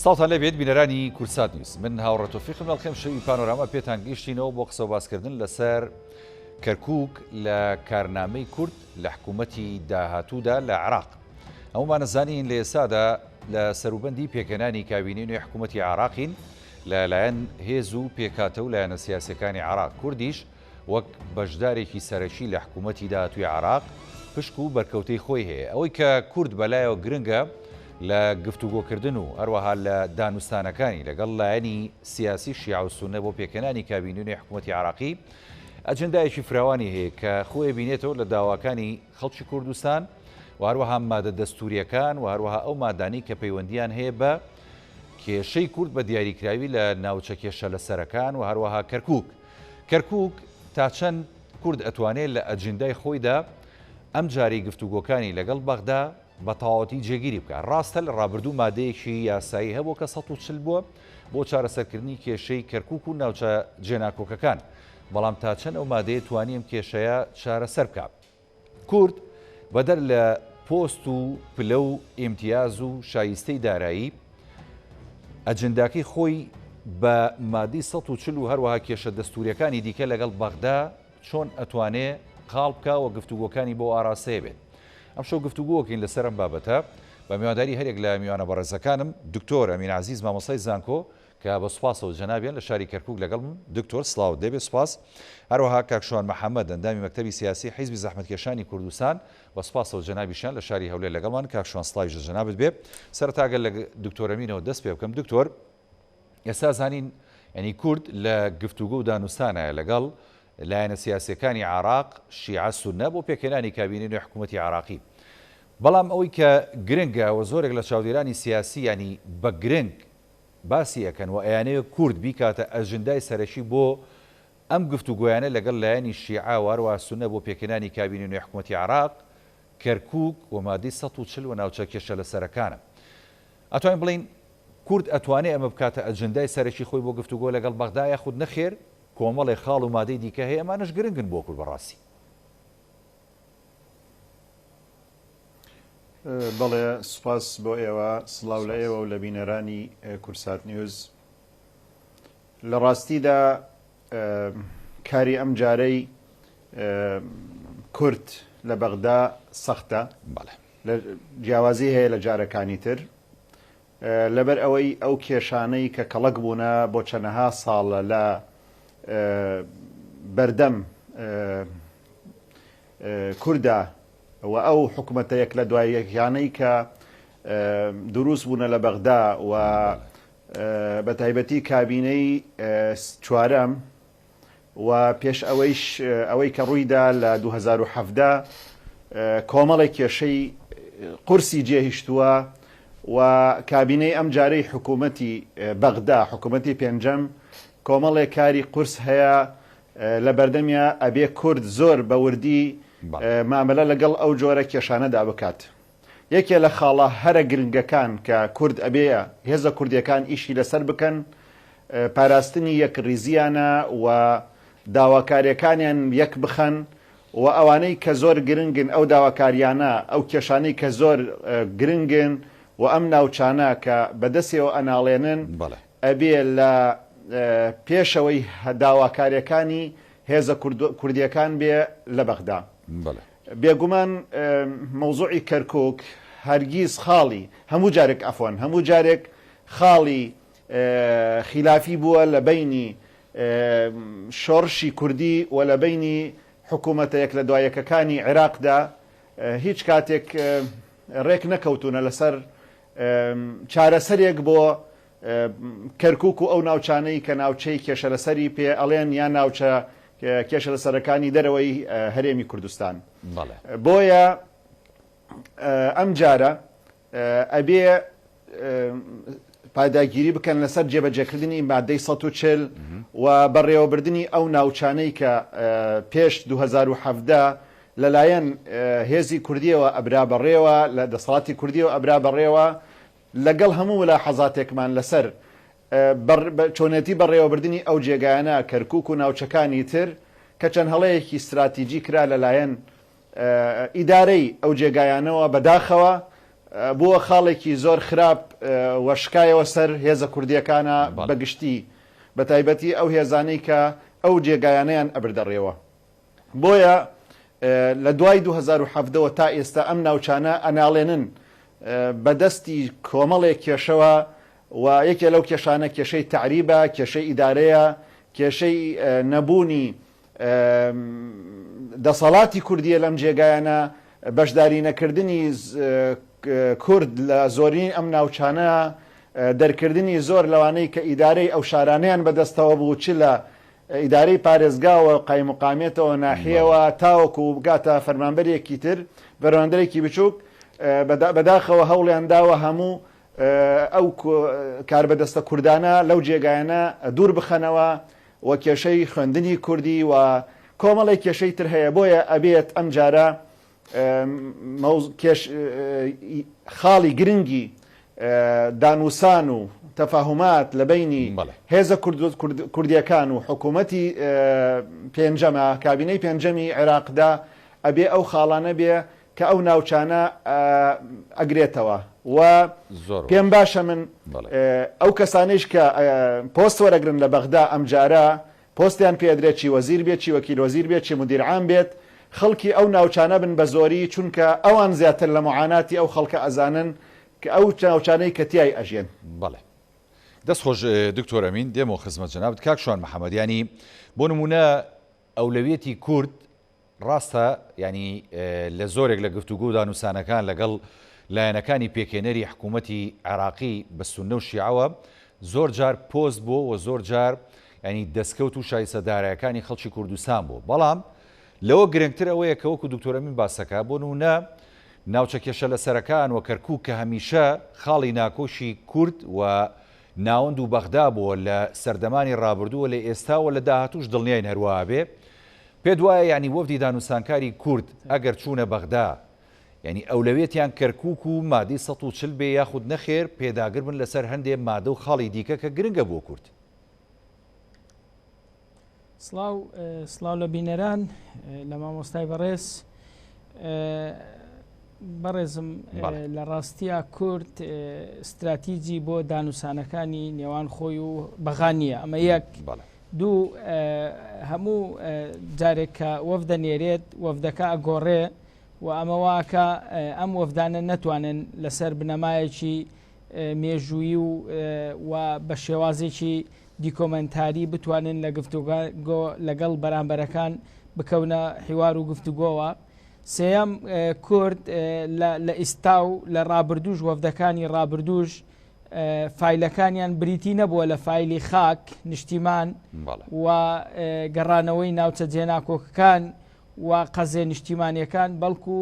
سڵاوتان لێبێت بینەرانی کوردسات نیوز من هاوڕێ تۆفیقم لەڵخێم شەوی پانۆراما پێتان گەیشتینەوە بۆ قسە و باسکردن لەسەر کەرکوک لە کارنامەی کورد لە حکوومەتی داهاتوودا لە عێراق هەموومان ئەزانین لە ئێستادا لە سەروبەندی پێکهێنانی کابینەی نوێی حکوومەتی عێراقین لە لایەن هێز و پێکهاتە و لایەنە سیاسیەکانی عێراق کوردیش وەک بەشدارێکی سەرەکی لە حکوومەتی داهاتووی عێراق پشک و بەرکەوتەی خۆی هەیە. ئەوەی کە کورد بەلایەوە گرنگە لە گفتوگۆکردن و هەروەها لە دانوستانەکانی لەگەڵ لایەنی سیاسی شیعە و سوننە بۆ پێکهێنانی کابینەی نوێی حکوومەتی عێراقی ئەجندایەکی فراوانی هەیە کە خۆی بینێتەوە لە داواکانی خەڵکی کوردستان و هەروەها مادە دەستوورییەکان و هەروەها ئەو مادانەی کە پەیوەندییان هەیە بە کێشەی کورد بە دیاریکراوی لە ناوچە کێشەلەسەرەکان و هەروەها کەرکووک. کەرکوک تا چەند کورد ئەتوانێ لە ئەجندای خۆیدا ئەم جارەی گفتوگۆکانی لەگەڵ بەغدا بە تەواوەتی جێگیری بکا؟ ڕاستە لە ڕابردوو مادەیەکی یاسایی هەبووە کە 140 بووە بۆ چارەسەرکردنی کێشەی کەرکوک و ناوچە جێناکۆکەکان، بەڵام تا چەند ئەو مادەیە توانی ئەم کێشەیە چارەسەر بکا؟ کورد بەدەر لە پۆست و پلە و ئیمتیاز و شایستەی دارایی، ئەجنداکەی خۆی بە مادەی 140 و هەروەها کێشە دەستووریەکانی دیکە لەگەڵ بەغدا چۆن ئەتوانێ قاڵ بکا و گفتوگۆکانی بەو ئاراستەیە بێت. ئەمشەو گفتوگۆکەین لەسەر ئەم بابەتە بە میوانداری هەریەک لە میوانە بەڕێزەکانم دکتۆر ئەمین عەزیز مامۆستای زانکۆ کە بە سوپاسەوە جەنابیان لە شاری کەرکوک لەگەڵمن دکتۆر سڵاوت لێبێ سوپاس. هەروەها کاک شوان محەمەد ئەندامی مەکتەبی سیاسی حیزبی زەحمەتکێشانی کوردستان بە سوپاسەوە جەنابیشیان لە شاری هەولێر لەگەڵمان کاک شوان سڵاویش لە جەنابت بێ. سەرەتا گەر لە دکتۆر ئەمینەوە دەست پێ بکەم دکتۆر ئێستا زانین یانی کورد لە گفتوگۆ و دانوستانایە لەگەڵ لایەنە سیاسیەکانی عێراق شیعە سوننە بۆ پێکهێنانی کابینەی نوێی حکوومەتی عێراقی بەڵام ئەوەی کە گرنگە و زۆرێک لە چاودێرانی سیاسی یانی بە گرنگ باسی ئەکەن و ئەیانەوێ کورد بیکاتە ئەجندای سەرەکی بۆ ئەم گفتوگۆیانە لەگەڵ لایەنی شیعە و هەروەها سوننە بۆ پێکهێنانی کابینەی نوێی حکومەتی عێراق، کەرکوک و مادەی 140 و ناوچە کێشەلەسەرەکانە. ئەتوانین بڵێین کورد ئەتوانێ ئەمە بکاتە ئەجندای سەرەکی خۆی بۆ گفتوگۆ لەگەڵ بەغدا یاخود نەخێر کۆمەڵێ خاڵ و مادەی دیکە هەیە ئەمانەش گرنگن بۆ کورد بەڕاستی؟ بەڵێ سوپاس بۆ ئێوە، سڵاو لە ئێوە و لە بینەرانی کورسات نیوز. لە ڕاستیدا کاری ئەم جارەی کورد لە بەغدا سەختە، جیاوازی هەیە لە جارەکانی تر، لەبەر ئەوەی ئەو کێشانەی کە کەڵەک بوونە بۆ چەنەها ساڵە لە بەردەم کوردا و ئەو حکومەتە یەک لە دوای یەکانەی کە دروست بوونە لە بەغدا و بە تایبەتی کابینەی چوارەم و پێش ئەوەیش ئەوەی کە ڕوویدا لە 2017 کۆمەڵێک کێشەی قورسی جێهیشتووە و کابینەی ئەم جارەی حکوومەتی بەغدا حکوومەتی پێنجەم کۆمەڵێک کاری قورس هەیە لە بەردەمیا ئەبێ کورد زۆر بە وردی مامەلە لەگەڵ ئەو جۆرە کێشانەدا بکات. یەکێ لە خاڵە هەرە گرنگەکان کە کورد ئەبێ هێزە کوردیەکان ئیشی لەسەر بکەن پاراستنی یەکڕیزیانە و داواکاریەکانیان یەک بخەن و ئەوانەی کە زۆر گرنگن ئەو داواکاریانە ئەو کێشانەی کە زۆر گرنگن و ئەم ناوچانە کە بەدەسێەوە ئەناڵێنن ئەبێ لە پێشەوەی داواکاریەکانی هێزە کوردیەکان بێ لە بەغدا. بێگومان مەوزوعی کەرکوک هەرگیز خاڵی هەموو جارێک عەفوەن هەموو جارێک خاڵی خیلافی بووە لە بەینی شۆڕشی کوردی و لە بەینی حکوومەتە یەک لە دوایەکەکانی عێراقدا هیچ کاتێک ڕێک نەکەوتوونە لەسەر چارەسەرێک بۆ کەرکوک و ئەو ناوچانەی کە ناوچەی کێشەلەسەری پێ ئەڵێن یان ناوچە کێشەلەسەرەکانی دەرەوەی هەرێمی کوردستان. بۆیە ئەم جارە ئەبێ پاداگیری بکەن لەسەر جێبەجێکردنی مادەی 140 و بەڕێوەبردنی ئەو ناوچانەی کە پێش 2017 لەلایەن هێزی کوردیەوە ئەبرا بەڕێوە لە دەسەڵاتی کوردیەوە ئەبرا بەڕێوە لەگەڵ هەموو ملاحەزاتێکمان لەسەر چۆنێتی بەڕێوەبردنی ئەو جێگایانە، کەرکوک و ناوچەکانی تر، کە چەند هەڵەیەکی ستراتیجی کرا لەلایەن ئیدارەی ئەو جێگایانەوە بەداخەوە. بووە خاڵێکی زۆر خراپ و شکایەوە سەر هێزە کوردییەکانە بە گشتی، بە تایبەتی ئەو هێزانەی کە ئەو جێگایانەیان ئەبردە ڕێوە. بۆیە لە دوای 2017 وە تا ئێستا ئەم ناوچانە ئەناڵێنن بە دەستی کۆمەڵێک کێشەوە و یەکێ لەو کێشانە کێشەی تەعریبە، کێشەی ئیدارەیە، کێشەی نەبوونی دەسەڵاتی کوردیە لەم جێگایانە، بەشداری نەکردنی کورد لە زۆرینەی ئەم ناوچانە، دەرکردنی زۆر لەوانەی کە ئیدارەی ئەو شارانەیان بەدەستەوە بوو چ لە ئیدارەی پارێزگاوە قایمقامیەتەوە ناحیەوە تاوەکو بگاتە فەرمانبەرێکی تر فەرماندەرێکی بچووک بەداخەوە هەوڵیان داوە هەموو ئەو کاربەدەستە کوردانە لەو جێگایانە دوور بخەنەوە و کێشەی خوێندنی کوردی و کۆمەڵێک کێشەی تر هەیە بۆیە ئەبێت ئەم جارە خاڵی گرنگی دانوسان و تەفاهومات لە بەینی هێزە کوردیەکان و حکوومەتی پێنجەمە کابینەی پێنجەمی عێراقدا ئەبێ ئەو خاڵانە بێ کە ئەو ناوچانە ئەگرێتەوە و پێم باشە من ئەو کەسانەیش کە پۆست وەرەگرن لە بەغدا ئەمجارە پۆستیان پێ ئەدرێت چی وەزیر بێت چی وەکیل وەزیر بێت چی مدیر عام بێت خەڵکی ئەو ناوچانە بن بە زۆری چونکە ئەوان زیاتر لە معاناتی ئەو خەڵکە ئەزانن کە ئەو ناوچانەی کە تیای ئەژێن. بەڵێ دەست خۆش دکتۆر ئەمین دێمەوە خزمەت جەنابت کاک شوان محەمەد یانی بۆ نمونە ئەولەویەتی کورد ڕاستە یانی لە زۆرێک لە گفتوگۆ و دانوسانەکان لەگەڵ لایەنەکانی پێکهێنەری حکوومەتی عێراقی بە سوننە و شیعەوە زۆر جار پۆست بووە و زۆر جار یانی دەستکەوت و شایستە دارایەکانی خەڵکی کوردستان بووە بەڵام لەوە گرنگتر ئەوەیە کە وەکو دکتۆر ئەمین باسەکە بۆ نمونە ناوچە کێشە لەسەرەکان و کەرکوک کە هەمیشە خاڵی ناکۆکی کورد و ناوەند و بەغدا بووە لە سەردەمانی ڕابردوو و لە ئێستا و لە داهاتووش دڵنیاین هەروا بێ پێت وایە یانی وەفدی دانوستانکاری کورد ئەگەر چوونە بەغدا یانی ئەولەویەتیان کەرکوک و مادەی 140 بێ یاخود نەخێر پێداگر بن لەسەر هەندێ مادە و خاڵی دیکە کە گرنگە بۆ کورد؟ سڵاو سڵاو لە بینەران لە مامۆستای بەڕێز بەڕێزم لە ڕاستیا کورد استراتیجی بۆ دانوسانەکانی نێوان خۆی و بەغا نییە ئەمە یەک دوو، هەموو جارێک کە وەفدە نێرێت وەفدەکە ئەگۆڕێ و ئەمە واکە ئەم وەفدانە نەتوانن لەسەر بنەمایەکی مێژوویی و و بە شێوازێکی دیکۆمنتاری بتوانن لە گفتوگۆ لەگەڵ بەرامبەرەکان بکەونە حیوار و گفتوگۆوە. سێیەم کورد لە ئیستا و لە ڕابردووش وەفدەکانی ڕابردووش فایلەکانیان بریتی نەبووە لە فایلی خاک، نیشتیمان و گەڕانەوەی ناوچە جێناکۆکەکان و قەزێ نیشتیمانیەکان، بەڵکو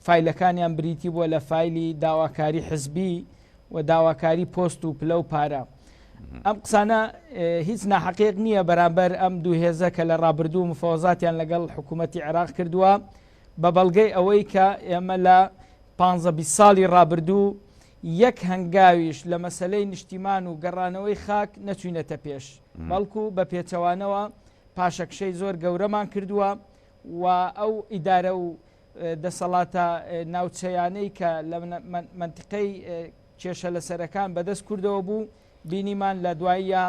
فایلەکانیان بریتی بووە لە فایلی داواکاری حزبی و داواکاری پۆست و پلە و پارە. ئەم قسانە هیچ ناحەقیق نییە بەرامبەر ئەم دوو هێزە کە لە ڕابردوو مفاوەزاتیان لەگەڵ حکوومەتی عێراق کردووە بە بەڵگەی ئەوەی کە ئێمە لە پانزە 20 ساڵی ڕابردوو یەک هەنگاویش لە مەسەلەی نیشتیمان و گەڕانەوەی خاک نەچوینەتە پێش، بەڵکو بە پێچەوانەوە پاشەکشەی زۆر گەورەمان کردووە و ئەو ئیدارە و دەسەڵاتە ناوچەیانەی کە لە مەنتیقەی کێشە لەسەرەکان بەدەست کوردەوە بوو بینیمان لە دواییە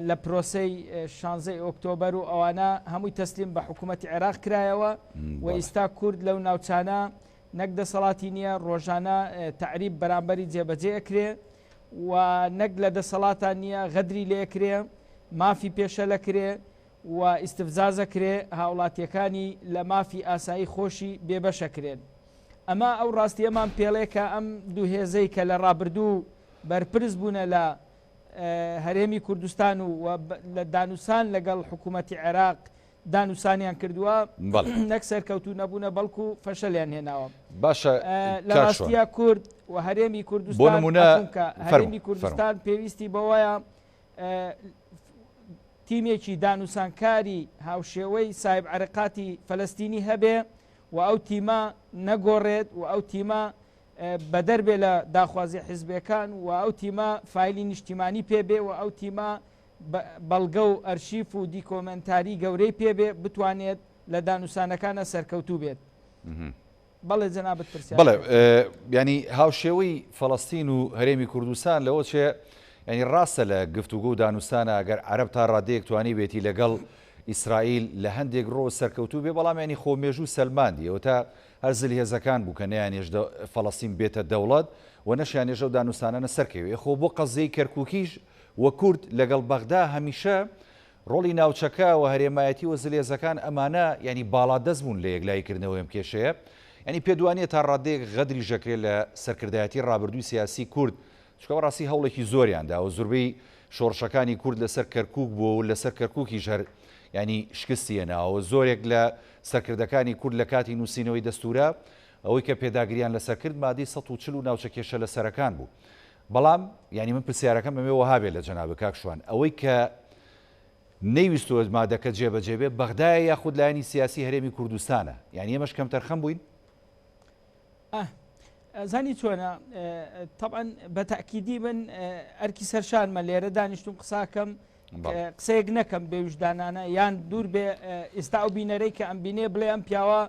لە پرۆسەی شانزەی ئۆکتۆبەر و ئەوانە هەمووی تەسلیم بە حکوومەتی عێراق کرایەوە و ئیستا کورد لەو ناوچانە نەک دەسەڵاتی نییە ڕۆژانە تەعریب بەرامبەری جێبەجێ ئەکرێ و نەک لە دەسەڵاتا نییە غەدری لێ ئەکرێ مافی پێشەلەکرێ و ئیستفزازەکرێ هاوڵاتیەکانی لە مافی ئاسایی خۆشی بێبەشەکرێن ئەمە ئەو ڕاستیەمان پێڵێ کە ئەم دوو هێزەی کە لە ڕابردوو بەرپرس بوونە لە هەرێمی کوردستان و لە دانوسان لەگەڵ حکوومەتی عێراق دانوسانیان کردووە نەک سەرکەوتوو نەبوونە بەڵکو فەشەلیان هێناوە. باشە لە ڕاستیا کورد و هەرێمی کوردستان هەرێمی کوردستان پێویستی بەوەیە تیمێکی دانوسانکاری هاوشێوەی سایب عەرقاتی فەلەستینی هەبێ و ئەو تیمە نەگۆڕێت و ئەو تیمە بەدەر بێ لە داخوازی حیزبەکان و ئەو تیمە فایلی نیشتیمانی پێ بێ و ئەو تیمە بەڵگە و ئەرشیف و دیکۆمێنتاری گەورەی پێ بێ بتوانێت لە دانوسانەکانا سەرکەوتوو بێت. بەڵێ جەنابت پرسیار بەڵێ یانی هاوشێوەی فەڵەستین و هەرێمی کوردستان لەوە چێ یانی ڕاستە لە گفتوگۆ و دانوستانە ئەگەر عەرەب تا ڕادەیەک توانیبێتی لەگەڵ ئیسرائیل لە هەندێک ڕۆ سەرکەوتوو بێ بەڵام یانی خۆ مێژوو سەلماندی ئەوە تا هەر زلهێزەکان بوو کە نەیانێژ فەڵەستین بێتە دەوڵەت و نەشیانێژ ئەو دانوستانانە سەرکەوێ خۆ بۆ قەزیەی کەرکوکیش و کورد لەگەڵ بەغدا هەمیشە ڕۆڵی ناوچەکە و هەرێمایەتی و زلهێزەکان ئەمانە یانی باڵادەست بوون لە یەکلایی کردنەوەی ئەم کێشەیە یانی پێت وانیە تا ڕادەیەک غەدریش دەکرێت لە سەرکردایەتی ڕابردووی سیاسی کورد چونکە بەڕاستی هەوڵێکی زۆریان دا و زوربەی شۆڕشەکانی کورد لەسەر کەرکوک بووە و لەسەر کەرکوکیش هەر یانی شکستی هێناوە و زۆرێک لە سەرکردەکانی کورد لە کاتی نووسینەوەی دەستورا ئەوەی کە پێداگریان لەسەر کرد مادەی 140 و ناوچە کێشە لەسەرەکان بوو بەڵام یانی من پرسیارەکەم ئەمێ وەها بێ لە جەنابت کاک شوان ئەوەی کە نەیویستووە مادەکە جێبەجێ بێ بەغدایە یاخود لایەنی سیاسی هەرێمی کوردستانە یانی ئێمەش کەمتەرخەم بووین؟ زانی چۆنە تەبعەن بە تەئکیدی من ئەرکی سەرشانمە لێرە دانیشتوم قساکەم قسەیەک نەکەم بێ وژدانانە یان دوور بێ ئێستا ئەو بینەرەی کە ئەم بینێ بڵێ ئەم پیاوە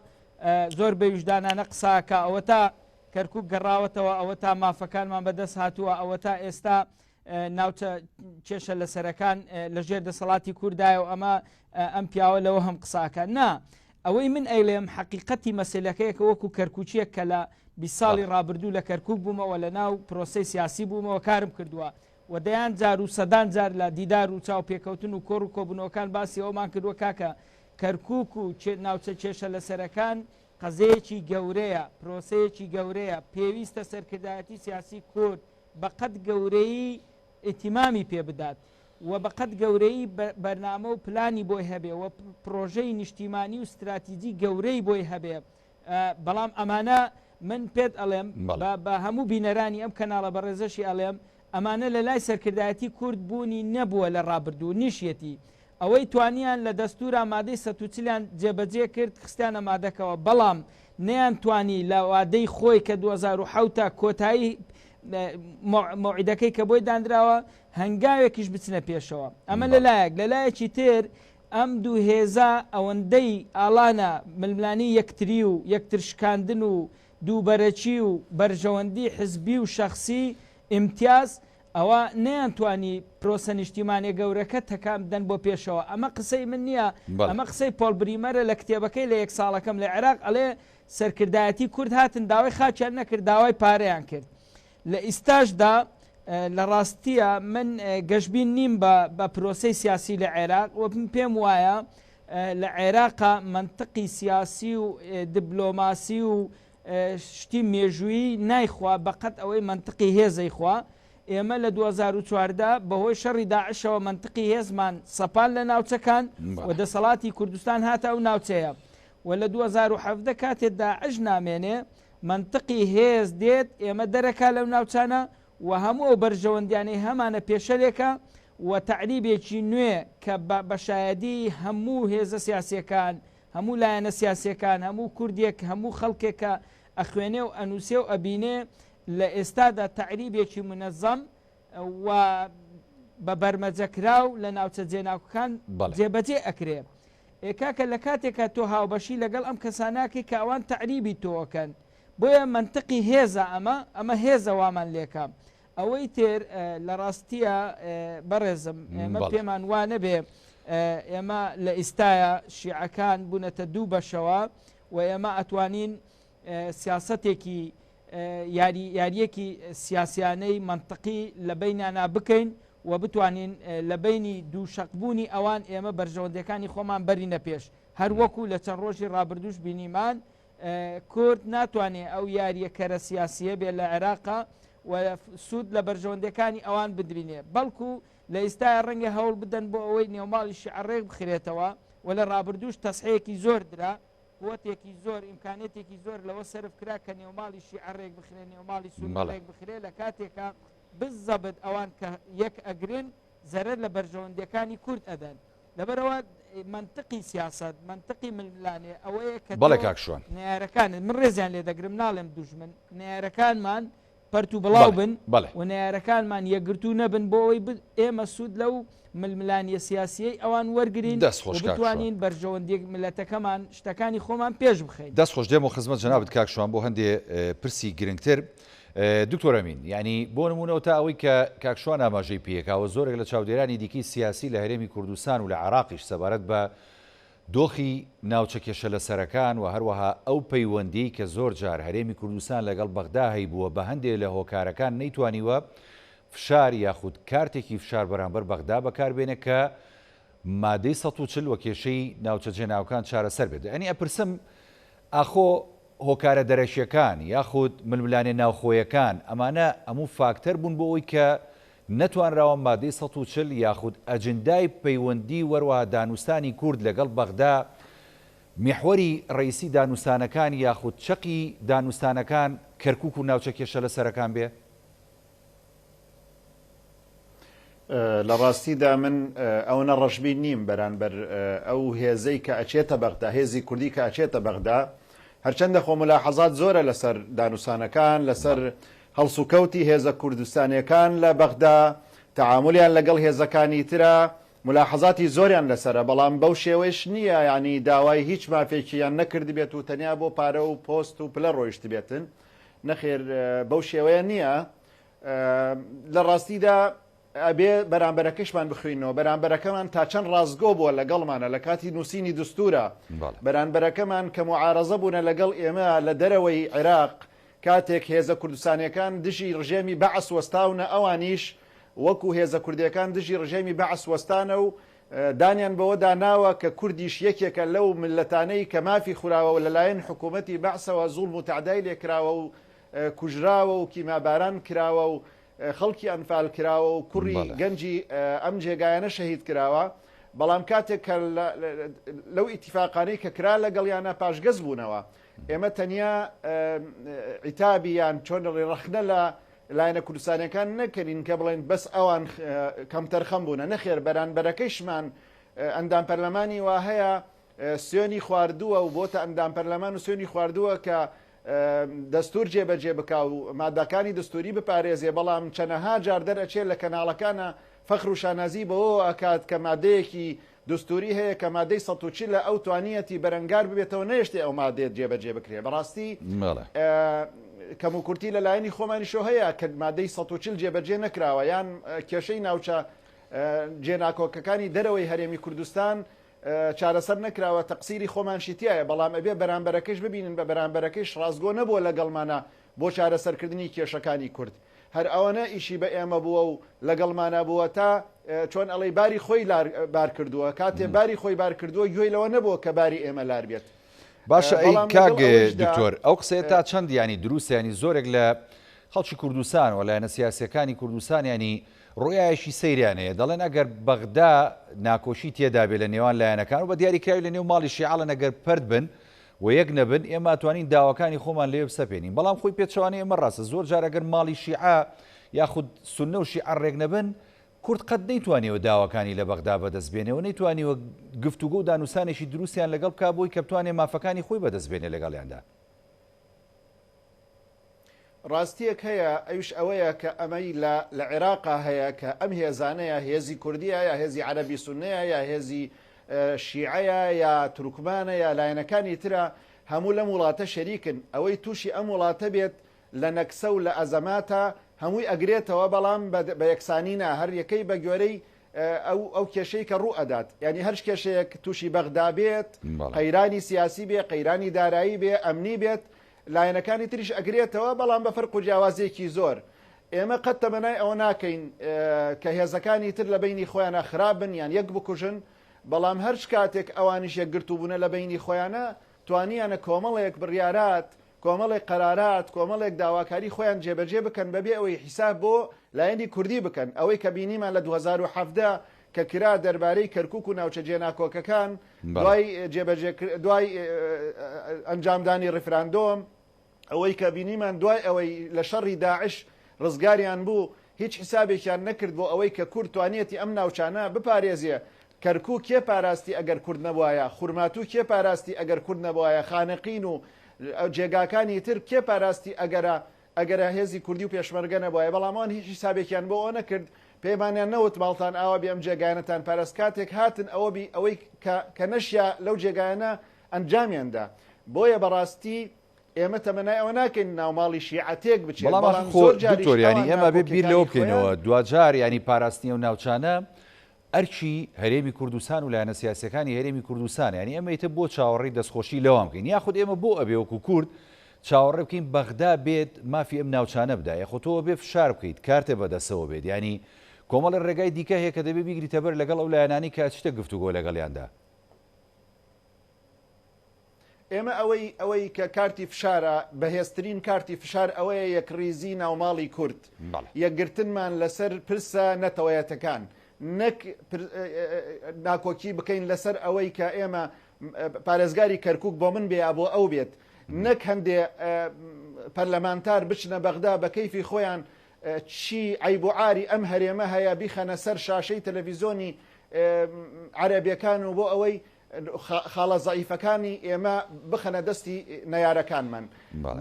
زۆر بێ وژدانانە قساکە ئەوە تا کەرکک گەڕاوەتەوە ئەوە تا مافەکانمان بەدەست هاتووە ئەوە تا ئێستا ناوچە کێشە لەسەرەکان لەژێر دەسەڵاتی کوردایە و ئەمە ئەم پیاوە لەوە هەم قساکە نا ئەوەی من ئەیڵێم حەقیقەتی مەسلەکەیە کە وەکو کەرکوچیەک کە لە 20 ساڵی ڕابردوو لە کەرکک بوومەوە لە ناو پرۆسەی سیاسی بوومەوە کارم کردووە و دەیان جار و سەدان جار لە دیدار و چاوپێکەوتن و کۆڕ و کۆبوونەوەکان باسی ئەومان کردووە کاکە کەرکک و ناوچە کێشە لەسەرەکان قەزەیەکی گەورەیە پرۆسەیەکی گەورەیە پێویستە سەرکردایەتی سیاسی کورد بە قەد گەورەیی ئیهتیمامی پێ بدات و بە قەد گەورەیی بەرنامە و پلانی بۆی هەبێ و پڕۆژەی نیشتیمانی و ستراتیجی گەورەی بۆی هەبێ بەڵام ئەمانە من پێت ئەڵێم بە هەموو بینەرانی ئەم کەناڵە بەڕێزەشی ئەڵێم ئەمانە لە لای سەرکردایەتی کورد بوونی نەبووە لە ڕابردوو نیشیەتی ئەوەی توانیان لە دەستورا مادەی 140 یان جێبەجێ کرد خستیانە مادەکەوە بەڵام نەیان توانی لە وادەی خۆی کە 2007 کۆتایی مەوعیدەکەی کە بۆی دانراوە هەنگاوێکیش بچنە پێشەوە ئەمە لەلایەک لەلایەکی تر ئەم دوو هێزە ئەوەندەی ئاڵانە ململانی یەکتری و یەکتر شکاندن و دووبەرەکی و بەرژەوەندی حزبی و شەخسی ئیمتیاز ئەوا نەیانتوانی پرۆسە نیشتیمانیە گەورەکە تەکان بدەن بۆ پێشەوە ئەمە قسەی من نیە ئەمە قسەی پۆڵ بریمەرە لە کتێبەکەی لە یەک ساڵەکەم لە عێراق ئەڵێ سەرکردایەتی کورد هاتن داوای خاکیان نەکرد داوای پارەیان کرد لە ئیستاشدا لە ڕاستیە من گەشبین نیم بە بە پرۆسەی سیاسی لە عێراق و پێم وایە لە عێراقا مەنتقی سیاسی و دبلۆماسی و شتی مێژوویی نایخوا بەقەد ئەوەی مەنتقی هێز ئەیخوا، ئێمە لە 2014 بەهۆی شەڕی داعشەوە مەنتقی هێزمان سەپان لە ناوچەکان و دەسەڵاتی کوردستان هاتە ئەو ناوچەیە و لە 2017 کاتێ داعش نامێنێ مەنتقی هێز دێت ئێمە دەرەکا لەو ناوچانە و هەموو ئەو بەرژەوەندیانەی هەمانە پێشەلێکە و تەعریبێکی نوێ کە بە شایەدی هەموو هێزە سیاسیەکان هەموو لایەنە سیاسیەکان، هەموو کوردێک، هەموو خەڵکێک کە ئەخوێنێ و ئەنووسێ و ئەبینێ لە ئێستادا تەعریبێکی مونەزەم و بە بەرمەجەکراو لە ناوچە جێناکۆکان جێبەجێ ئەکرێ. ئێ کاکە لە کاتێکا تۆ هاوبەشی لەگەڵ ئەم کەسانە ئەکەی کە ئەوان تەعریبی تۆ ئەکەن. بۆیە مەنتقی هێزە ئەمە، ئەمە هێزە وامان لێکا. ئەوەی تر لە ڕاستیە بەڕێزم ئێمە پێمان وا نەبێ ئێمە لە ئیستایا شیعەکان بوونەتە دوو بەشەوە و ئێمە ئەتوانین سیاسەتێکی یاری یاریەکی سیاسیانەی مەنتقی لە بینیانا بکەین و بتوانین لە بینی دوو شەقبوونی ئەوان ئێمە بەرژەوەندەکانی خۆمان بەرینە پێش هەر وەکو لە چەند ڕۆژی ڕابردوش بینیمان کورد ناتوانێ ئەو یاریە کەرە سیاسیە بێ لە عێراقا و سوود لە بەرژەوەندیەکانی ئەوان بدرینێ بەڵکو لە ئیستایا ڕەنگە هەوڵ بدەن بۆ ئەوەی نێوماڵی شیعە ڕێک بخرێتەوە و لە ڕابردووش تەسحەیەکی زۆر درا قوتێکی زۆر ئیمکانێتێکی زۆر لەوە سەرف کرا کە نێوماڵی شیعە ڕێک بخرێ نێوماڵی سوننە ڕێک بخرێ لە کاتێکا بزەبت ئەوان کە یەک ئەگرن زەرەر لە بەرژەوەندیەکانی کورد ئەدەن. لەبەرئەوە مەنتقی سیاسەت، مەنتقی ململانێ ئەوەیە کە بەڵێ تۆ کاک شوان. نەیارەکانت، من ڕێزیان لێ دەگرم ناڵێم دوژمن، نەیارەکانمان پەرت و بڵاو بن و نەیارەکانمان یەکگرتوو نەبن بۆ ئەوەی ئێمە سوود لەو ململانیە سیاسیەی ئەوان وەرگرین و بتوانین بەرژەوەندی مللەتەکەمان شتەکانی خۆمان پێش بخەین. دەست خۆش دێمەوە خزمەت جەنابت کاک شوان بۆ هەندێ پرسی گرنگتر. دکتۆر ئەمین یانی بۆ نموونەوە تا ئەوەی کە کاک شوان ئاماژەی پێکا و زۆرێک لە چاودێرانی دیکەی سیاسی لە هەرێمی کوردستان و لە عێراقیش سەبارەت بە دۆخی ناوچە کێشەلەسەرەکان و هەروەها ئەو پەیوەندیەی کە زۆر جار هەرێمی کوردستان لەگەڵ بەغدا هەیبووە بە هەندێ لە هۆکارەکان نەیتوانیوە فشار یاخود کارتێکی فشار بەرامبەر بەغدا بەکاربێنێ کە مادەی 140 و کێشەی ناوچە جێناوەکان چارەسەر بێت. یانی ئەپرسم ئاخۆ هۆکارە دەرەکیەکان یاخود ململانێ ناوخۆیەکان ئەمانە هەموو فاکتەر بوون بۆ ئەوەی کە نەتوانراوە مادەی 140 یاخود ئەجندای پەیوەندی وەروەها دانوستانی کورد لەگەڵ بەغدا میحوەری ڕەئیسی دانوستانەکان یاخود چەقی دانوستانەکان کەرکوک و ناوچە کێشەلەسەرەکان بێ؟ لە ڕاستیدا من ئەوەنە ڕەشبین نیم بەرانبەر ئەو هێزەی کە ئەچێتە بەغدا، هێزی کوردی کە ئەچێتە بەغدا، هەرچەندە خۆ ملاحەزات زۆرە لەسەر دانوسانەکان، لەسەر هەڵسوکەوتی هێزە کوردستانیەکان لە بەغدا، تەعامولیان لەگەڵ هێزەکانی ترا، ملاحەزاتی زۆریان لەسەرە، بەڵام بەو شێوەیش نییە یانی داوای هیچ مافێکیان نەکردبێت و تەنیا بۆ پارە و پۆست و پلە ڕۆیشتبێتن. نەخێر بەو شێوەیە نییە. لە ڕاستیدا ئەبێ بەرامبەرەکەشمان بخوێنەوە بەرامبەرەکەمان تا چەند ڕاستگۆ بووە لەگەڵمانە لە کاتی نووسینی دستورە بەرانبەرەکەمان کە معارەزە بوونە لەگەڵ ئێمە لە دەرەوەی عێراق کاتێک هێزە کوردستانیەکان دژی ڕژێمی بەعس وەستاونە ئەوانیش وەکو هێزە کوردیەکان دژی ڕژێمی بەعس وەستانە و دانیان بەوەدا ناوە کە کوردیش یەکێکە لەو مللەتانەی کە مافی خوراوە و لەلایەن حکوومەتی بەعسەوە زوڵم و تەعدای لێکراوە و کوژراوە و کیماباران کراوە و خەڵکی ئەنفال کراوە و کوڕی گەنجی ئەم جێگایانە شەهید کراوە، بەڵام کاتێک کە لەو ئیتیفاقانەی کە کرا لەگەڵیانە پاشگەز بوونەوە. ئێمە تەنیا عیتابی یان چۆن دەڵێی ڕەخنە لە لایەنە کوردستانیەکان نەکەین کە بڵێن بەس ئەوان کەمتەرخەم بوونە، نەخێر بەرانبەرەکەیشمان ئەندام پەرلەمانی وا هەیە سوێنی خواردووە و بۆتە ئەندام پەرلەمان و سوێنی خواردووە کە دەستور جێبەجێ بکا و مادەکانی دەستوری بپارێزێ، بەڵام چەنەها جار دەرئەچێ لە کەناڵەکانا فەخر و شانازی بەوەوە ئەکات کە مادەیەکی دستوری هەیە کە مادەی 140 ە ئەو توانیەتی بەرەنگار ببێتەوە نەیەشتێ ئەو مادەیە جێبەجێ بکرێ بەڕاستی کەموکورتی لە لایەنی خۆمانیشەوە هەیە کە مادەی 140 جێبەجێ نەکراوە یان کێشەی ناوچە جێناکۆکەکانی دەرەوەی هەرێمی کوردستان چارەسەر نەکراوە تەقسیری خۆمانشی تیایە بەڵام ئەبێ بەرامبەرەکەش ببینن بە بەرامبەرەکەیش ڕاستگۆ نەبووە لەگەڵمانا بۆ چارەسەرکردنی کێشەکانی کورد هەر ئەوەنە ئیشی بە ئێمە بووە و لەگەڵمانا بووە تا چۆن ئەڵێی باری خۆی لار بار کردووە کاتێ باری خۆی بار کردووە گوێی لەوە نەبووە کە باری ئێمە لار بێت باشە ئەی بەڵام لەگەڵ کاک ئەوەیشدا دکتۆر ئەو قسەیە تا چەند یانی دروستە یانی زۆرێک لە خەڵکی کوردستان و لایەنە سیاسیەکانی کوردستان یانی ڕوئیایەکی سەیریان هەیە دەڵێن ئەگەر بەغدا ناکۆکی تێدا بێ لە نێوان لایەنەکان و بە دیاریکراوی لە نێو ماڵی شیعەڵن ئەگەر پەرت بن و یەک نەبن ئێمە ئەتوانین داواکانی خۆمان لەوێ بسەپێنین بەڵام خۆی پێچەوانەی ئەمە ڕاستە زۆر جار ئەگەر ماڵی شیعە یاخود سوننە و شیعە ڕێک نەبن کورد قەت نەیتوانیوە داواکانی لە بەغدا بەدەست بێنێ و نەیتوانیوە گفتوگۆ و دانوسانێکی دروستیان لەگەڵ بکا بۆی کە بتوانێ مافەکانی خۆی بەدەست بێنێ لەگەڵیاندا. ڕاستییەک هەیە ئەویش ئەوەیە کە ئەمەی لە لە عێراقا هەیە کە ئەم هێزانەیە هێزی کوردیە یا هێزی عەرەبی سوننەیە یا هێزی شیعەیە یا تورکمانە یا لایەنەکانی ترە هەموو لەم وڵاتە شەریکن ئەوەی تووشی ئەم وڵاتە بێت لە نەکسە و لە ئەزەماتە هەمووی ئەگرێتەوە بەڵام بە یەکسانی نا هەر یەکەی بە گوێرەی ئەو ئەو کێشەی کە ڕوو ئەدات یانی هەرچ کێشەیەک تووشی بەغدا بێت قەیرانی سیاسی بێ قەیرانی دارایی بێ ئەمنی بێت لایەنەکانی تریش ئەگرێتەوە بەڵام بە فەرق و جیاوازیەکی زۆر. ئێمە قەت تەمەنای ئەوە ناکەین کە هێزەکانی تر لە بەینی خۆیانا خراپ بن یان یەک بکوژن، بەڵام هەرچ کاتێک ئەوانیش یەکگرتوو بوونە لە بەینی خۆیانا توانیانە کۆمەڵێک بڕیارات، کۆمەڵێک قەرارات، کۆمەڵێک داواکاری خۆیان جێبەجێ بکەن بەبێ ئەوەی حیساب بۆ لایەنی کوردی بکەن. ئەوەی کە بینیمان لە 2017 کە کرا دەربارەی کەرکوک و ناوچە جێناکۆکەکان دوای جێبەجێ دوای ئەنجامدانی ڕیفراندۆم، ئەوەی کە بینیمان دوای ئەوەی لە شەڕی داعش ڕزگاریان بوو هیچ حیسابێکیان نەکرد بۆ ئەوەی کە کورد توانیەتی ئەم ناوچانە بپارێزێ، کەرکوک کێ پاراستی ئەگەر کورد نەبوایە، خورماتوو کێ پاراستی ئەگەر کورد نەبوایە، خانەقین و جێگاکانی تر کێ پاراستی ئەگەرە. ئەگەر هێزی کوردی و پێشمەرگە نەبوایە، بەڵام ئەوان هیچ حیسابێکیان بۆ ئەوە نەکرد، پێمانیان نەوت ماڵتان ئاوا بێ ئەم جێگایانەتان پاراست، کاتێک هاتن ئەوە بی ئەوەی کە کە نەشیا لەو جێگایانە ئەنجامیان دا. بۆیە بەڕاستی ئێمە تەمەنای ئەوە ناکەین ناوماڵی شیعە تێک بچێت، بەڵام بەڵام خۆ زۆر جاریش دکتۆر یانی ئەوان ئێمە بێ بیر لەوە ناکۆکیەکانی بکەینەوە خۆیان دواجار یانی پاراستنی ئەو ناوچانە ئەرکی هەرێمی کوردستان و لایەنە سیاسیەکانی هەرێمی کوردستانە یانی ئێمە ئیتر بۆ چاوەڕێی دەستخۆشی لەوان بکەین یاخود ئێمە بۆ ئەبێ وەکو کورد چاوەڕێ بکەین بەغدا بێت مافی ئەم ناوچانە بدا یاخۆ تۆ ئەبێ فشار بکەیت کارتە بەدەستەوە بێت یانی کۆمەڵێ ڕێگای دیکە هەیە کە دەبێ بیگریتە بەر لەگەڵ ئەو لایەنانەی کە ئەچیتە گفتوگۆ لەگەڵیاندا. ئێمە ئەوەی ئەوەی کە کارتی فشارە بەهێزترین کارتی فشار ئەوەیە یەکڕیزی ناوماڵی کورد یەکگرتنمان لەسەر پرسە نەتەوەیەتەکان نەک ناکۆکی بکەین لەسەر ئەوەی کە ئێمە پارێزگاری کەرکک بۆ من بێ یا بۆ ئەو بێت نەک هەندێ پەرلەمانتار بچنە بەغدا بە کەیفی خۆیان چی عەیب و عاری ئەم هەرێمە هەیە بیخەنە سەر شاشەی تەلەڤیزۆنی عەرەبیەکان و بۆ ئەوەی خاڵە زەعیفەکانی ئێمە بخەنە دەستی نەیارەکانمان.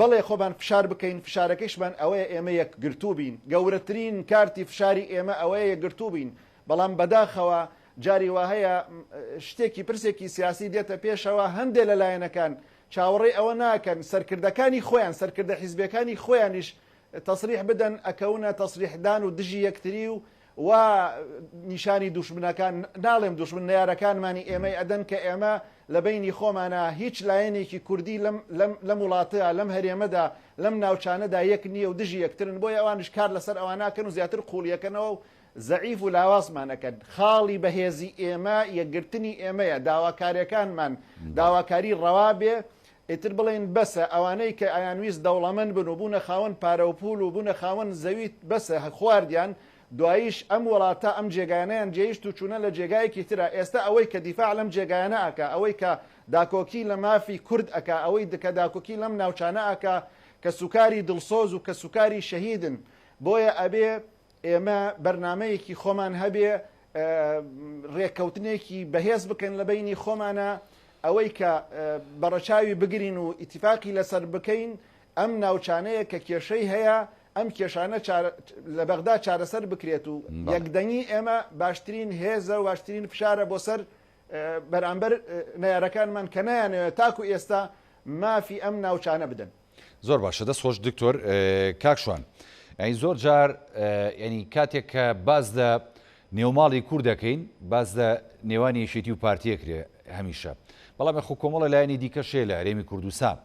بەڵێ خۆمان فشار بکەین، فشارەکەیشمان ئەوەیە ئێمە یەکگرتوو بین. گەورەترین کارتی فشاری ئێمە ئەوەیە یەکگرتوو بین. بەڵام بەداخەوە جاری وا هەیە شتێکی پرسێکی سیاسی دێتە پێشەوە هەندێ لە لایەنەکان چاوەڕێی ئەوە ناکەن سەرکردەکانی خۆیان، سەرکردە حیزبیەکانی خۆیانیش تەسریح بدەن ئەکەونە تەسریحدان و دژی یەکتری و وا نیشانی دوشمنەکان ناڵێم دوشمن نەیارەکانمانی ئێمەی ئەدەن کە ئێمە لە بەینی خۆمانا هیچ لایەنێکی کوردی لەم لەم لەم وڵاتە لەم هەرێمەدا لەم ناوچانەدا یەک نییە و دژی یەکترن بۆیە ئەوانیش کار لەسەر ئەواناکەن و زیاتر قوڵیەکەنەوە و زەعیف و لاوازمان ئەکەن خاڵی بەهێزی ئێمە یەکگرتنی ئێمەیە داواکاریەکانمان داواکاری ڕەوا بێ ئیتر بڵێین بەسە، ئەوانەی کە ئەیانویست دەوڵەمەند بن و بوونە خاوەن پارە و پوول و بوونە خاوەن زەوی بەسە خواردیان، دواییش ئەم وڵاتە ئەم جێگایانەیان جێیشت و چوونە لە جێگایەکی ترا، ئێستا ئەوەی کە دیفاع لەم جێگایانە ئەکا، ئەوەی کە داکۆکی لە مافی کورد ئەکا، ئەوەی کە داکۆکی لەم ناوچانە ئەکا کەسوکاری دڵسۆز و کەسوکاری شەهیدن، بۆیە ئەبێ ئێمە بەرنامەیەکی خۆمان هەبێ، رێککەوتنێکی بەهێز بکەن لە بەینی خۆمانا، ئەوەی کە بەڕەچاوی بگرین و ئیتیفاقی لەسەر بکەین ئەم ناوچانەیە کە کێشەی هەیە، ئەم کێشانە لە بەغدا چارەسەر بکرێت و یەکدەنگی ئێمە باشترین هێزە و باشترین فشارە بۆ سەر بەرامبەر نەیارەکانمان کە نایانەوێت تاکو ئێستا مافی ئەم ناوچانە بدەن. زۆر باشە دەست خۆش دکتۆر کاک شوان یعنی زۆر جار یعنی کاتێک کە باز لە نێوماڵی کورد دەکەین باز لە نێوانی یەکێتی و پارتیە کرێ هەمیشە بەڵام خۆ کۆمەڵە لایەنی دیکە شێ لە هەرێمی کوردستان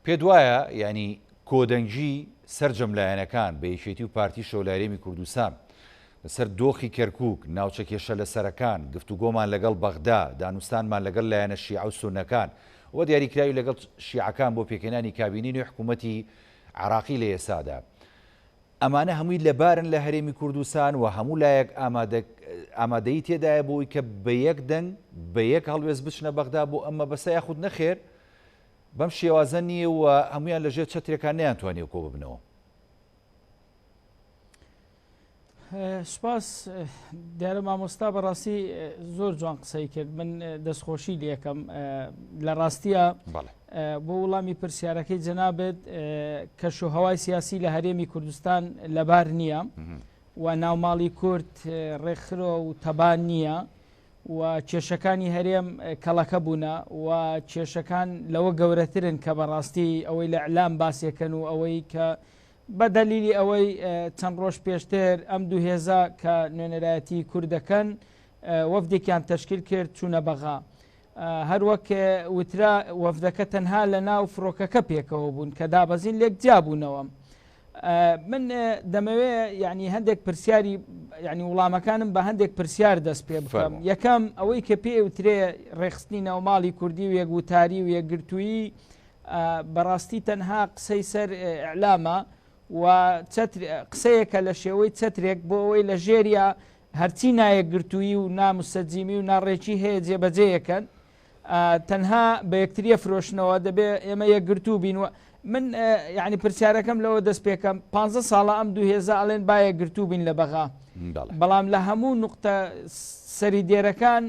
پێ دوایە یعنی کۆدەنگی سەرجەم لایەنەکان بە یەکێتی و پارتی شەو لە هەرێمی کوردستان لەسەر دۆخی کەرکوک، ناوچە کێشە لەسەرەکان، گفتوگۆمان لەگەڵ بەغدا، دانوستانمان لەگەڵ لایەنە شیعە و سوننەکان و دیاریکراوی لەگەڵ شیعەکان بۆ پێکهێنانی کابینەی نوێی حکوومەتی عێراقی لە ئێستادا. ئەمانە هەمووی لەبارن لە هەرێمی کوردستان و هەموو لایەک ئامادەیی تێدایە بۆ ئەوەی کە بە یەک دەنگ، بە یەک هەڵوێست بچنە بەغدا بۆ ئەم مەبەستە یاخود نەخێر بەم شێوازە نییە و هەموویان لەژێر چەترێکا نەیانتوانیوە کۆببنەوە. سپاس دیارە مامۆستا بەڕاستی زۆر جوان قسەی کرد من دەستخۆشی لەکەم لە ڕاستیە بۆ وڵامی پرسیارەکەی جەنابێت کەش و هەوای سیاسی لە هەرێمی کوردستان لەبار نییە و ناوماڵی کورد ڕێکخرۆ و تەبان نییە و کێشەکانی هەرێم کەڵەکە بوونە و کێشەکان لەوە گەورەترن کە بەڕاستی ئەوەی لە ئەلام باسێکەن و ئەوەی کە بە دەلیلی ئەوەی چەند ڕۆژ پێشتر ئەم دوو هێزە کە نوێنەرایەتی کورد دەکەن وەفدێکیان تەشکیل کرد چوونە بەغا. هەروەک وترا وەفدەکە تەنها لە ناو فڕۆکەکە پێکەوە بوون کە دابەزین لێک جیابوونەوە. من دەمەوێ یعنی هەندێک پرسیاری یعنی وڵامەکانم بە هەندێک پرسیار دەست پێ بکەم یەکەم ئەوەی کە پێ وترێ ڕێخستنی ناوماڵی کوردی و یەکوتاری و یەکگرتوویی بەڕاستی تەنها قسەی سەر ئیعلامە و قسەیەکە لە شێوەی چەترێک بۆ ئەوەی لە ژێریا هەرچی نایەکگرتوویی و ناموسەجیمی و ناڕێکی هەیە جێبەجێیەکەن تەنها بە یەکتریە فرۆشنەوە دەبێ ئێمە یەکگرتوو بین و من یعنی پرسیارەکەم لەوە دەست پێکەم پ ساڵە ئەم دوو هێزە ئەڵێن با یەکگرتوو بین لە بەغا بەڵام لە هەموو نقطە سەری دێرەکان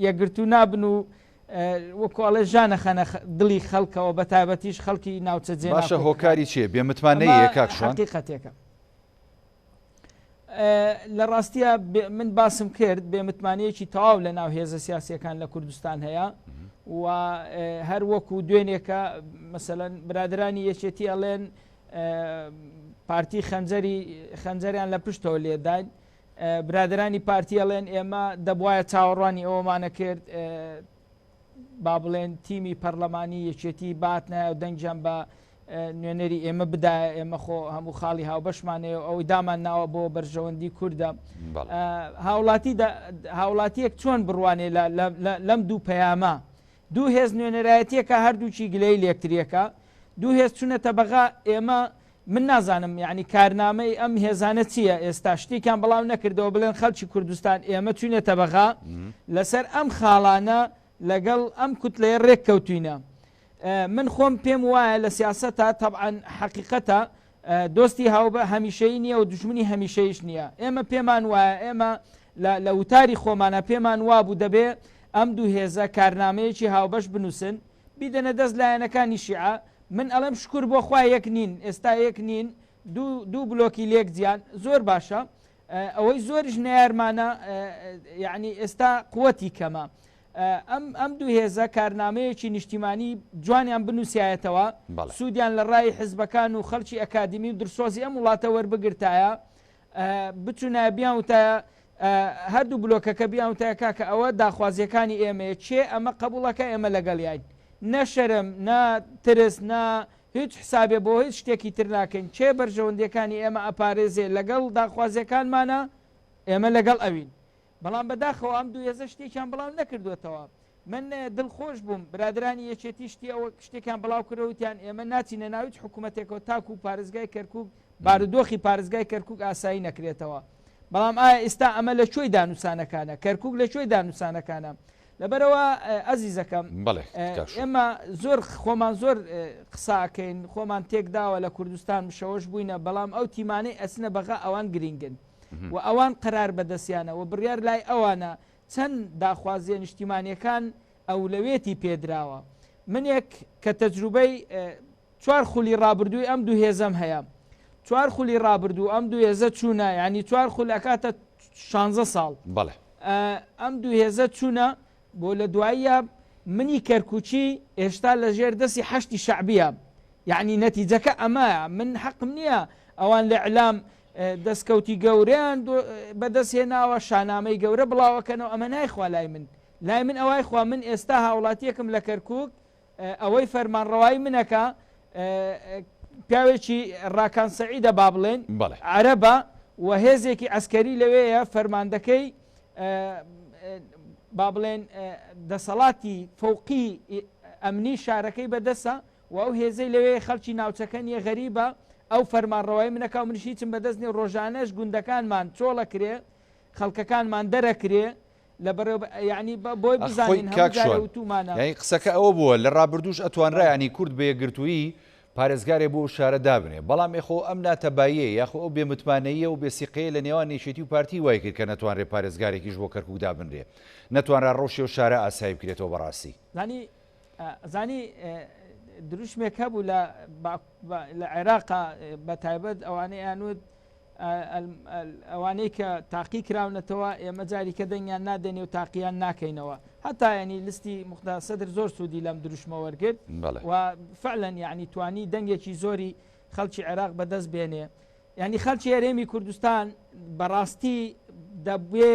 یەکگرتوو نابن و وەکو ئەڵێ ژانە خەنە دڵی خەڵکەوە بە تایبەتیش خەڵکی ناوچە جێ باشە هۆکاری چییە بێ متمانەیە کاک شوان حقیقەتێکە لە ڕاستیە من باسم کرد بێ متمانەیەکی تەواو لە ناو هێزە سیاسیەکان لە کوردستان هەیە و هەر وەکو دوێنێکە مەسەەن برادرانی یەکێتی ئەڵێن پارتی خەنجەری خەنجەریان لە پشتەوە لێداین برادرانی پارتی ئەڵێن ئێمە دەبواە چاوەڕوانی ئەوەمانە کرد با بڵێن تیمی پەرلەمانی یەکێتی باتنایە و دەنگیان بە نوێنەری ئێمە بدایە ئێمە خۆ هەموو خاڵی هاوبەشمانەیە و ئەوەی دامان ناوە بۆ بەرژەوەندی کوردە هاوڵاتی هاوڵاتیەک چۆن بڕوانێ لەم دوو پەیامە دوو هێز نوێنەرایەتیەکە هەردووکی گلەی لێکتریەکە دوو هێز چونەتە بەغا ئێمە من نازانم یعنی کارنامەی ئەم هێزانە چییە ئێستا شتێکیان بڵاو نەکردەوە بڵێن خەڵکی کوردستان ئێمە چوینەتە بەغا لەسەر ئەم خاڵانە لەگەڵ ئەم کوتلەیە ڕێک کەوتوینە من خۆم پێم وایە لە سیاسەتە تەبعەن حەقیقەتە دۆستی هاوبە هەمیشەیی نییە و دوژمنی هەمیشەیش نییە ئێمە پێمان وایە ئێمە لە وتاری خۆمانە پێمان وابوو دەبێ ئەم دوو هێزە کارنامەیەکی هاوبەش بنووسن بیدەنە دەست لایەنەکانی شیعە من ئەڵێم شکر بۆ خوا یەک نین ئێستا یەک نین دوو دوو بلۆکی لێک جیان زۆر باشە ئەوەی زۆریش نەیارمانە یعنی ئێستا قوتی کەمە ئەم ئەم دوو هێزە کارنامەیەکی نیشتیمانی جوانیان بنووسایەتەوە سوودیان لە ڕای حزبەکان و خەڵکی ئەکادمی و درسۆزی ئەم وڵاتە وەربگرتایە بچونایە بیان وتایە هەردوو بلۆکەکە بیان وتایە کاکە ئەوە داخوازیەکانی ئێمەیە کێ ئەمە قبوڵەکە ئێمە لەگەڵیین نە شەرم نە ترس نە هیچ حسابێ بۆ هیچ شتێکی تر ناکەین کێ بەرژەوەندیەکانی ئێمە ئەپارێزێ لەگەڵ داخوازیەکانمانە ئێمە لەگەڵ ئەوین بەڵام بەداخەوە ئەم دوو هێزە شتێکیان بڵاو نەکردوێتەوە من دڵخۆش بووم برادرانی یەکێتی شتی ئەوە شتێکیان بڵاو کردەوە وتیان ئێمە ناچینە ناو هیچ حکوومەتێکەوە تاکو پارێزگای کەرکک بارودۆخی پارێزگای کەرکک ئاسایی نەکرێتەوە بەڵام ئایا ئێستا ئەمە لە کوێی دانوسانەکانە کەرکک لە کوێی دانوسانەکانە لەبەرەوە ئەزیزەکەم ئێمە زۆر خۆمان زۆر قساکەین خۆمان تێکداوە لە کوردستان مشەوەش بووینە بەڵام ئەو تیمانەی ئەچنە بەغا ئەوان گرینگن و ئەوان قەرار بەدەستیانە و بڕیار لای ئەوانە چەند داخوازیە نیشتیمانیەکان ئەولەوێتی پێدراوە. منێک کە تەجروبەی چوار خولی ڕابردووی ئەم دوو هێزەم هەیە. چوار خولی ڕابردوو ئەم دوو هێزە چوونە یانی چوار خول ئەکاتە شانزە ساڵ. بەڵێ. ئەم دوو هێزە چوونە بۆ لە دواییە منی کەرکوکی ئێشتا لە ژێر دەستی حەشدی شەعبیە. یانی نەتیجەکە ئەمەیە. من حەقم نییە ئەوان لە ئیعلام دەستکەوتی گەورەیان بەدەست هێناوە، شانامەی گەورە بڵاوەکەنەوە، ئەمە نایخوا لای من، لای من ئەوای خوا من ئێستا هاوڵاتیەکم لە کەرکوک ئەوەی فەرمانڕەوایی منەکە پیاوێکی ڕاکان سەعیدە با بڵێن عەرەبە و هێزێکی عەسکەری لەوێیە فەرماندەکەی با بڵێن دەسەڵاتی فەوقی ئەمنی شارەکەی بەدەسە و ئەو هێزەی لەوێ خەڵکی ناوچەکە نیە غەریبە ئەو فەرمانڕەوای منەکا و منیش هیچم بەدەست نیە ڕۆژانەش گوندەکانمان چۆڵەکرێ خەڵکەکانمان دەرەکرێ لە بەڕێوە یعنی بۆی ئەخ خۆی بزانین هەموو کاک جارێ شوان وتومانە. یانی قسەکە ئەوە بووە لە ڕابردووش ئەتوانرا بەڵێ. یانی کورد بە یەکگرتوویی پارێزگارێ بۆ ئەو شارە دابنێ بەڵام ئێ خۆ ئەم ناتەباییە یاخۆ ئەو بێ متمانەییە و بێ سیقەیە لە نێوان یەکێتی و پارتی وای کرد کە نەتوانرێ پارێزگارێکیش بۆ کەرکوک دابنرێ نەتوانرا ڕەوشی ئەو شارە ئاسایی بکرێتەوە بەڕاستی. زانی زانی دروشمێک هەبوو لە لە عێراقا بە تایبەت ئەوانەی ئەیانوت ئەوانەی کە تاقی کراونەتەوە ئێمە جاریکە دەنگیان نادەنێ و تاقییان ناکەینەوە هەتا ینی لستی مقتەدا سەدر زۆر سوودی لەم دروشمە وەرگرت و فعلا یعنی توانی دەنگێکی زۆری خەڵکی عێراق بەدەست بێنێ یعنی خەڵکی هەرێمی کوردستان بەڕاستی دەبێ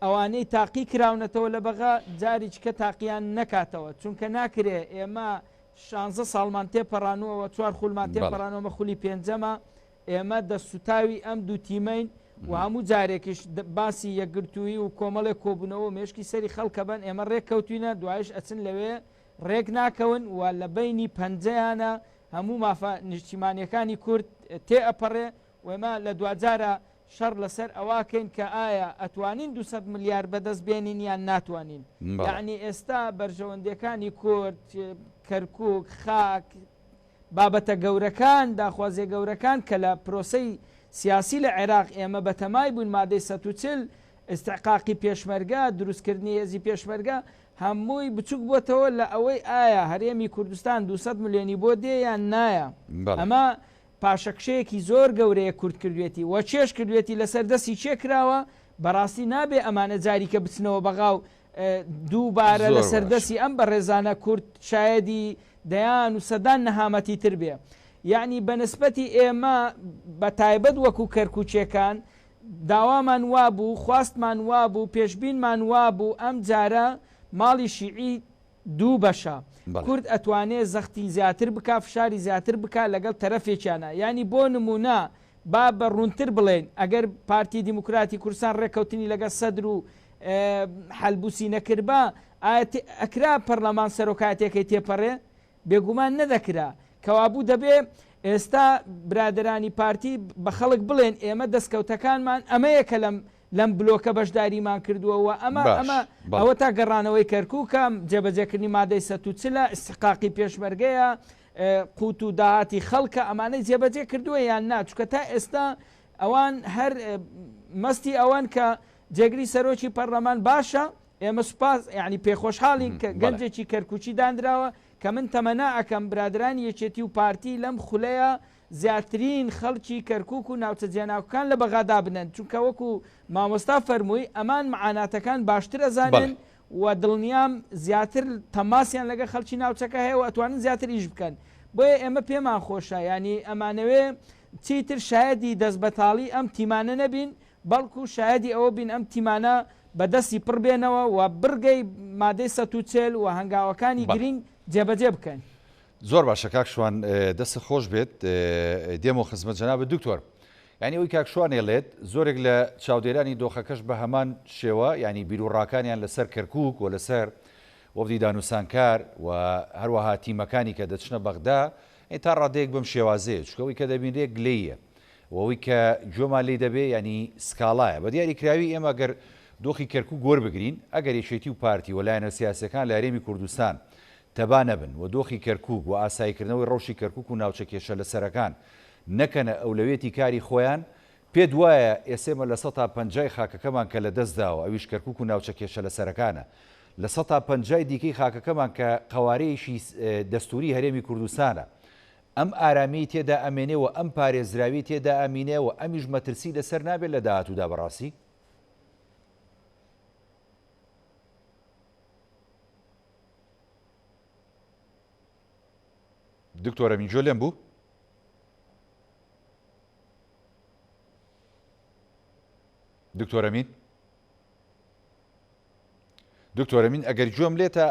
ئەوانەی تاقی کراونەتەوە لە بەغا جاریچکە تاقیان نەکاتەوە چونکە ناکرێ ئێمە شانزە ساڵمان تێپەڕانووەوە چوار خولمان تێپەڕانەوە ئەمە خولی پێنجەمە ئێمە دەستسوتاوی ئەم دوو تیمەین و هەموو جارێکیش باسی یەکگرتوویی و کۆمەڵێک کۆبوونەوە و مێشکی سەری خەڵکە بەن ئێمە ڕێک کەوتوینە دوایش ئەچن لەوێ ڕێک ناکەون و لە بەینی پەنجەیانە هەموو مافە نیشتیمانیەکانی کورد تێ ئەپەڕێ و ئێمە لە دواجارا شەڕ لەسەر ئەوە کەین کە ئایا ئەتوانین 200 ملیار بەدەست بێنین یان ناتوانین یەعنی ئێستا بەرژەوەندیەکانی کورد کەرکوک خاک بابەتە گەورەکان داخوازیە گەورەکان کە لە پرۆسەی سیاسی لە عێراق ئێمە بەتەمای بووین مادەی 140 ئیستحقاقی پێشمەرگە، دروستکردنی هێزی پێشمەرگە، هەمووی بچوک بۆتەوە لە ئەوەی ئایا هەرێمی کوردستان 200 ملیۆنی بۆ دێ یان نایە. ئەمە پاشەکشەیەکی زۆر گەورەیە کورد کردوێتی و چێش کردوێتی لەسەر دەستی چێ کراوە، بەڕاستی نابێ ئەمانە جاریکە بچنەوە بەغا و دووبارە لەسەر دەستی ئەم بەڕێزانە کورد شایەدی دەیان و سەدان نەهامەتی تر بێ. یەعنی بە نسبەتی ئێمە بە تایبەت وەکو کەرکوکیەکان داوامان وابوو، خواستمان وابوو، پێشبینمان وابوو ئەم جارە ماڵی شیعی دوو بەشە. کورد ئەتوانێ زەختی زیاتر بکا، فشاری زیاتر بکا لەگەڵ تەرەفێکیانا. یانی بۆ نموونە با بە ڕوونتر بڵێین ئەگەر پارتی دیموکراتی کوردستان ڕێککەوتنی لەگەڵ سەدر و حەلبوسی نەکردبا ئایا ئەکرا پەرلەمان سەرۆکایەتیەکەی تێپەڕێ؟ بێگومان نەدەکرا. کەوابوو دەبێ ئێستا برادەرانی پارتی بە خەڵک بڵێن ئێمە دەستکەوتەکانمان ئەمەیە کە لەم لەم بلۆکە بەشداریمان کردووە و ئەمە ئەمە ئەوەتا گەڕانەوەی کەرکووکە، جێبەجێکردنی مادەی 140 ە، ئیستحقاقی پێشمەرگەیە، قوت و داهاتی خەڵکە، ئەمانەی جێبەجێ کردووە یان نا؟ چونکە تا ئێستا ئەوان هەر مەستی ئەوەن کە جێگری سەرۆکی پەرلەمان باشە، ئێمە سوپاس یانی پێخۆشحاڵین کە گەنجێکی کەرکوکی دانراوە کە من تەمەنا ئەکەم برادەرانی یەکێتی و پارتی لەم خولەیا زیاترین خەڵکی کەرکوک و ناوچە جێناکۆکان لە بەغا دابنەن چونکە وەکو مامۆستا فەرمووی ئەمان معاناتەکان باشتر ئەزانن و دڵنیام زیاتر تەماسیان لەگەڵ خەڵکی ناوچەکە هەیە و ئەتوانن زیاتر ئیش بکەن بۆیە ئێمە پێمان خۆشە یانی ئەمانەوێ چیتر شایەدی دەستبەتاڵی ئەم تیمانە نەبین بەڵکو شایەدی ئەوە بین ئەم تیمانە بە دەستی پڕ بێنەوە و بڕگەی مادەی 140 و هەنگاوەکانی گرینگ جێبەجێ بکەن. زۆر باشە کاک شوان دەستت خۆش بێت دێمەوە خزمەت جەنابت دکتۆر یانی ئەوی کاک شوان ئێڵێت زۆرێک لە چاودێرانی دۆخەکەش بە هەمان شێوە یانی بیروڕاکانیان لەسەر کەرکوک و لەسەر وەفدی دانوسانکار و هەروەها تیمەکانی کە دەچنە بەغدا تا ڕادەیەک بەم شێوازەیە چونکە ئەوی کە دەبینرێ گلەییە و ئەوی کە گوێمان لێی دەبێ یانی سکاڵایە بە دیاری کراوی ئێمە گەر دۆخی کەرکوک وەربگرین ئەگەر یەکێتی و پارتی و لایەنە سیاسیەکان لە هەرێمی کوردستان تەبا نەبن و دۆخی کەرکوک و ئاساییکردنەوەی ڕەوشی کەرکوک و ناوچە کێشە لەسەرەکان نەکەنە ئەولەویەتی کاری خۆیان، پێت وایە ئێسێمە لە سەتا پەنجای خاکەکەمان کە لەدەست داوە ئەویش کەرکوک و ناوچە کێشە لەسەرەکانە لە سەتا پەنجای دیکەی خاکەکەمان کە قەوارەیەکی دەستوری هەرێمی کوردستانە ئەم ئارامیەی تێدا ئەمێنێ و ئەم پارێزراویەی تێدا ئەمینێ و ئەمیش مەترسی لەسەر نابێت لە داهاتوودا بەڕاستی؟ دکتۆر ئەمین گوێ لێم بوو؟ دکتۆر ئەمین دکتۆر ئەمین ئەگەر گوێم لێتە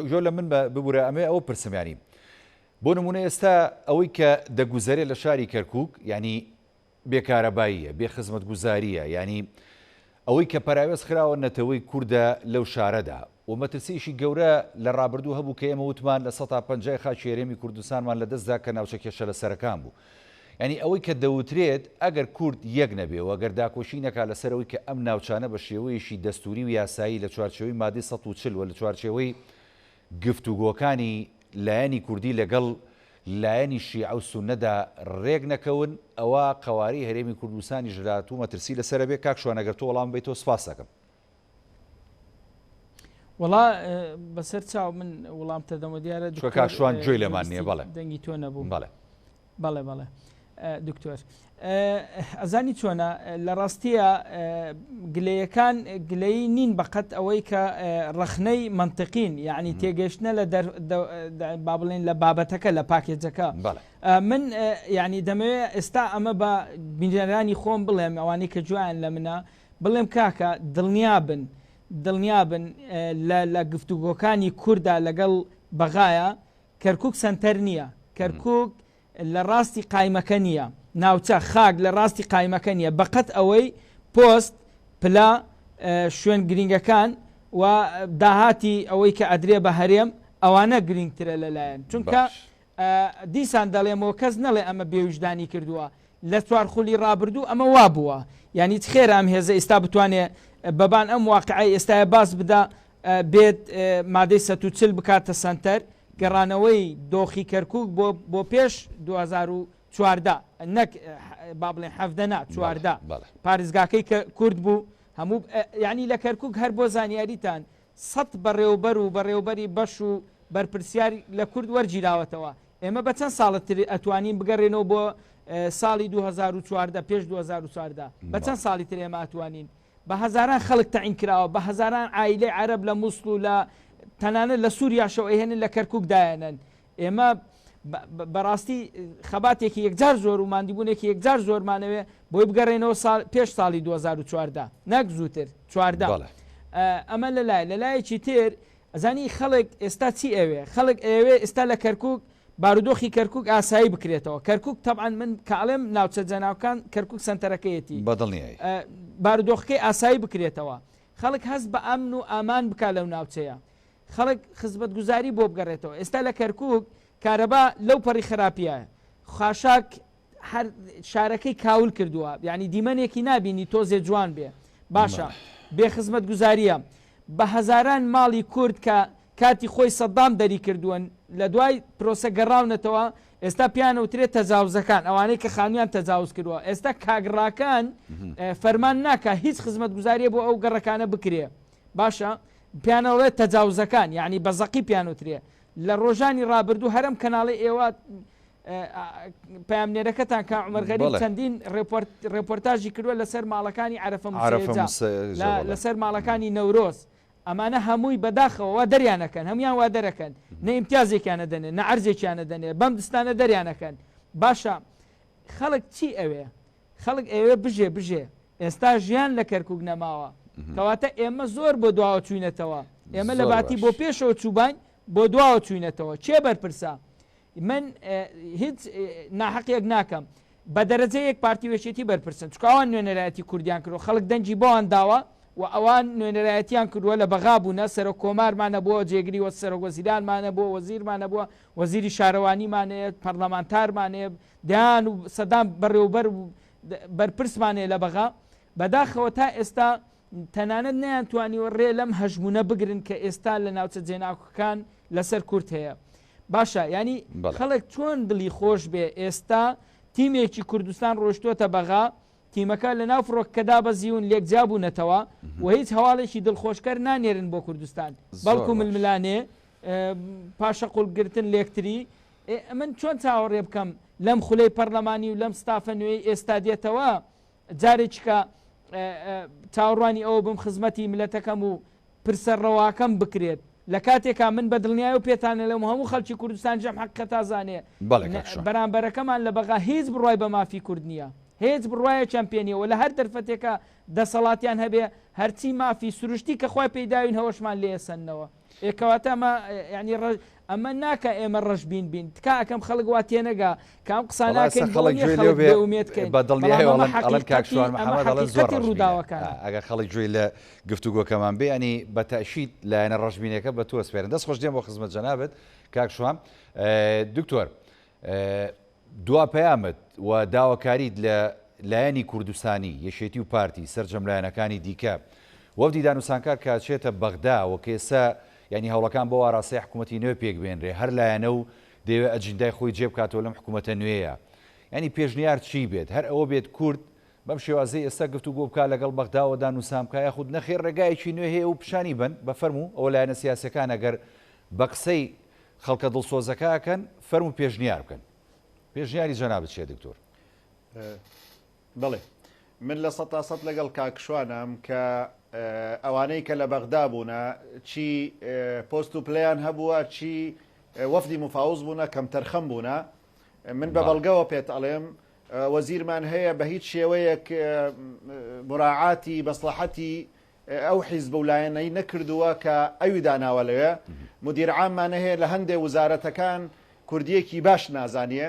گوێ لە من بە ببورە ئەمێ ئەوە پرسم ینی بۆ نمونە ئێستا ئەوەی کە دەگوزەرێ لە شاری کەرکک ینی بێ کارەباییە، بێ خزمەتگوزارییە، یانی ئەوەی کە پەراوێز خراوە نەتەوەی کوردە لەو شارەدا و مەترسییەکی گەورە لە ڕابردوو هەبوو کە ئێمە وتمان لە سەتا پەنجای خاکی هەرێمی کوردستانمان لە دەست دا کە ناوچە کێشەلەسەرەکان بوو. یانی ئەوەی کە دەوترێت ئەگەر کورد یەک نەبێ و ئەگەر داکۆکی نەکا لەسەر ئەوەی کە ئەم ناوچانە بە شێوەیەکی دەستووری و یاسایی لە چوارچێوەی مادەی 140 و لە چوارچێوەی گفتوگۆکانی لایەنی کوردی لەگەڵ لایەنی شیعە و سوننەدا رێک نەکەون، ئەوا قەوارەی هەرێمی کوردستانیش لە داهاتوو مەترسی لەسەرە بێ، کاک شوان ئەگەر تۆ وەڵام بەیتەوە سپاست دەکەم. وەڵا بەسەر چاو من وڵام تەدەمەوە دیارە چونکە کاک شوان گوێی لێمان نییە بەڵێ. دەنگی تۆ نەبوو. بەڵێ. بەڵێ بەڵێ دکتۆر ئەزانی چۆنە لە ڕاستیە گلەیەکان گلەی نین بەقەت ئەوەی کە ڕەخنەی منطقین یعنی تێگەشتنە لە با بڵێن لە بابەتەکە لە پاکێجەکە من یعنی دەمەوێت ئێستا ئەمە بە بینەرانی خۆم بڵێم ئەوانەی کە جویان لە منە بڵێم کاکە دڵنیابن دڵنیابن لە گفتوگۆکانی کووردا لەگەڵ بەغایە کەرکوک سەنتەر نییە، کەرکوک لە ڕاستی قایمەکە نییە، ناوچە، خاک لە ڕاستی قایمەکە نییە، بەقەد ئەوەی پۆست، پلە، شوێن گرینگەکان و داهاتی ئەوەی کە ئەدرێ بە هەرێم ئەوانە گرینگترە لەلایەن چونکە دیسان دەڵێمەوە کەس نەڵێ ئەمە بێویژدانی کردووە لە چوار خولی ڕابردوو ئەمە وا بووە یانی چ خێرە ئەم هێزە ئیستا بتوانێ بەبان ئەم واقعەی ئێستاە باس بدا بێت مادەی 140 بکاتە سەنتەر گەڕانەوەی دۆخی کەرکک بۆ بۆ پێش 2014 نەک با بڵێن حەفدە نا چواردە پارێزگاکەی کە کورد بوو. هەموو یانی لە کەرکوک هەر بۆ زانیاریتان سەت بەڕێوبەر و بەڕێوبەری بەش و بەرپرسیار لە کورد وەرگیراوەتەوە ئێمە بە چەند ساڵە تر ئەتوانین بگەڕێنەوە بۆ ساڵی 2014 پێش 2014 بە چەند ساڵی تر ئێمە ئەتوانین بە هەزاران خەڵک تەعین کراوە بە هەزاران عایلەی عەرەب لە موسڵ و لە تەنانەت لە سوریاشەوە ئەیهێنن لە کەرکوک دایەنن ئێمە بەڕاستی خەباتێکی یەکجار زۆر و ماندیبوونێکی یەکجار زۆرمانەوێ بۆی بگەڕێنەوە ساڵ پێش ساڵی 2014 نەک زووتر چواردە ئەمە لەلای لەلایەکی تر ئەزانی خەڵک ئێستا چی ئەوێ خەڵک ئەوێ ئێستا لە کەرکک بارودۆخی کەرکک ئاسایی بکرێتەوە کەرکک تەبعەن من کاڵێم ناوچە جەناوکان کەرکک سنتەرەکەیەتی بەدڵنیایی بارودۆخەکەی ئاسایی بکرێتەوە خەڵک هەست بە ئەمن و ئامان بکا لەو ناوچەیە خەڵک خزمەتگوزاری بۆ بگەڕێتەوە ئێستا لە کەرکوک کارەبا لەو پەڕی خراپیە خاشاک هەر شارەکەی کاول کردووە یعنی دیمەنێکی نابینی تۆزێ جوان بێ باشە بێ خزمەتگوزاریە بە هەزاران ماڵی کورد کە کاتی خۆی سەدام دەری کردووەن لە دوای پرۆسە گەڕاونەتەوە ئێستا پیان وترێت تەجاوزەکان ئەوانەی کە خانویان تەجاوز کردووە ئێستا کاگڕاکان فەرمان ناکە هیچ خزمەتگوزاریە بۆ ئەو گەڕەکانە بکرێ باشە پیانەڵێ تەجاوزەکان یعنی بە زەقی پیانوترێ لە ڕۆژانی ڕابردوو هەرم کەناڵی ئێوە پەیامنێرەکەتان کاک عومەر غەریب چەندین ڕێپۆرتاژی کردووە لەسەر ماڵەکانی عەرەفە مسێجا لەسەر ماڵەکانی نەورۆز ئەمانە هەمووی بەداخەوە وا دەریانەکەن هەموان وا دەرەکەن نە ئیمتیازێکیانە دەنێ نە عەرزێکیانە دەنێ بەم دستانە دەریانەکەن باشە خەڵک چی ئەوێ خەڵک ئەوێ بژێ بژێ ئێستا ژیان لە کەرکک نەماوە کەواتە ئێمە زۆر بۆ دواوە چوینەتەوە ئێمە لە باتی بۆ پێشەوە چوبین بۆ دواوە چوینەتەوە کێ بەرپرسە من هیچ ناحەقیەک ناکەم بە دەرەجە یەک پارتی وێچێتی بەرپرسن چونکە ئەوان نوێنەرایەتی کوردیان کردوە خەڵک دەنگی بەوان داوە و ئەوان نوێنەرایەتیان کردووە لە بەغا بوونە سەرۆک کۆمارمان هەبووە جێگری وە سەرۆک وەزیرانمان هەبووە وەزیرمان هەبووە وەزیری شارەوانیمان هەیە پەرلەمانتارمان هەیە دەیان و سەدان بەڕێوبەر و بەرپرسمان هەیە لە بەغا بەداخەوە تا ئێستا تەنانەت نەیانتوانیوە ڕێ لەم هەژموونە بگرن کە ئێستا لە ناوچە جێناکۆکەکان لەسەر کورد هەیە. باشە یانی خەڵک چۆن دڵی خۆش بێ ئێستا تیمێکی کوردستان ڕۆشتۆتە بەغا تیمەکە لە ناو فڕۆکەکە دابەزیون لێک جیا بوونەتەوە و هیچ هەواڵێکی دڵخۆشکەر نانێرن بۆ کوردستان بەڵکو ململانێ پاشەقول گرتن لێکتری من چۆن چاوەڕێ بکەم لەم خولەی پەرلەمانی و لەم ستافە نوێی ئێستا دێتەوە جارێکیکە چاوەڕوانی ئەوە بم خزمەتی ملەتەکەم و پرسە ڕەواکەم بکرێت لە کاتێکا من بە دڵنیایەوە پێتان ئەلێم و هەموو خەلکی کوردستان جەم حەقیقەتا زانێ بەڵێ کاک شوان. بەرامبەرەکەمان لە بەغا هیچ بڕوای بە مافی کورد نییە هێچ بڕوایەکیان پێ نییە و لە هەر دەرفەتێکا دەسەڵاتیان هەبێ هەرچی مافی سروشتی کە خوای پێی داوین هەوەشمان لێ ئەسەننەوە. ئێ کەواتە ئەمە یانی ڕە ئەمە ناکا ئێمە ڕەشبین بین تکا ئەکەم خەڵک وا تێنەگا کە ئەم قسانە وەڵا ئێستا ئەکەین بۆ خەڵک نییە گوێی لێو خەڵک بێ بێ ئومێد کەین بە بەڵام دڵنیایەوە ئەمە ئەڵێن ئەڵێن کاک حەقیقەتی شوان ئەمە محەمەد ئەڵێن زۆر حەقیقەتی ڕەشبینە ڕووداوەکانە. ئەگەر خەڵک گوێی لە گفتوگۆکەمان بێ یانی بە تەئکید لایەنە ڕەشبینەکە بە تۆ ئەسپێرن دەست خۆش دێم بۆ خزمەت جەنابت کاک شوان دکتۆر دوا پەیامت و داواکاریت لە لایەنی کوردستانی، یەکێتی و پارتی، سەرجەم لایەنەکانی دیکە، وەفدی دانوسانکار کە ئەچێتە بەغدا و کە ئێستا یانی هەوڵەکان بۆ ئاراستەی حکومەتی نوێ پێک بێنرێ هەر لایەنە و دەیەوێ ئەجیندای خۆی جێ بکاتەوە لەم حکومەتە نوێیە یانی پێشنیار چی بێت هەر ئەوە بێت کورد بەم شێوازەی ئێستا گفتوگۆ بکا لەگەڵ بەغدا و دانوسان بکا یاخود نەخێر ڕێگایەکی نوێ هەیە و پیشانی بەن بە فەرموو ئەوە لایەنە سیاسیەکان ئەگەر بە قسەی خەڵکە دڵسۆزەکە ئەکەن فەرموو پێشنیار بکەن. پێشنیاری جەنابت چیە دکتۆر؟ بەڵێ من لە سەتا سەت لەگەڵ کاک شوانم کە ئەوانەی کە لە بەغدا بوونە چی پۆست و پلەیان هەبووە چی وەفدی مفاوز بوونە کەمتەرخەم بوونە من بە بەڵگەوە پێت ئەڵێم وەزیرمان هەیە بە هیچ شێوەیەک مراعاتی مەسلحەتی ئەو حیزب و لایەنەی نەکردووە کە ئەوی داناوە لەوێ، مدیر عاممان هەیە لە هەندێ وزارەتەکان کوردییەکی باش نازانێ،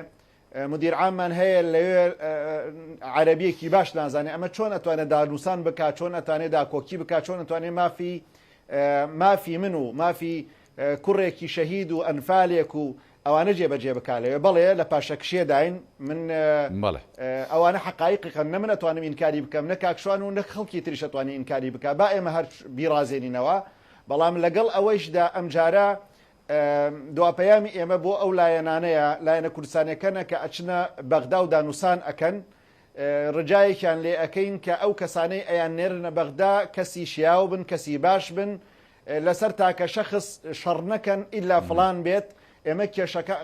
مدیر عاممان هەیە لەوێ عەرەبییەکی باش نازانێ، ئەمە چۆن ئەتوانێ دانوسان بکا، چۆن ئەتوانێ داکۆکی بکا، چۆن ئەتوانێ مافی مافی من و مافی کوڕێکی شەهید و ئەنفالێک و ئەوانە جێبەجێ بکا لەوێ بەڵێ لە پاشەکشێداین من بەڵێ. ئەوانە حەقایقیقەن نە من ئەتوانم ئینکاری بکەم نە کاک شوان و نە خەڵکی تریش ئەتوانی ئینکاری بکا با ئێمە هەر بیڕازێنینەوە بەڵام لەگەڵ ئەوەیشدا ئەمجارە دوا پەیامی ئێمە بۆ ئەو لایەنانەیە لایەنە کوردستانیەکەنە کە ئەچنە بەغدا و دانوسان ئەکەن. ڕجایەکیان لێ ئەکەین کە ئەو کەسانەی ئەیان نێرنە بەغدا کەسی شیاو بن کەسی باش بن لەسەر تاکە شەخس شەڕ نەکەن ئیلا فڵان بێت ئێمە کێشەکە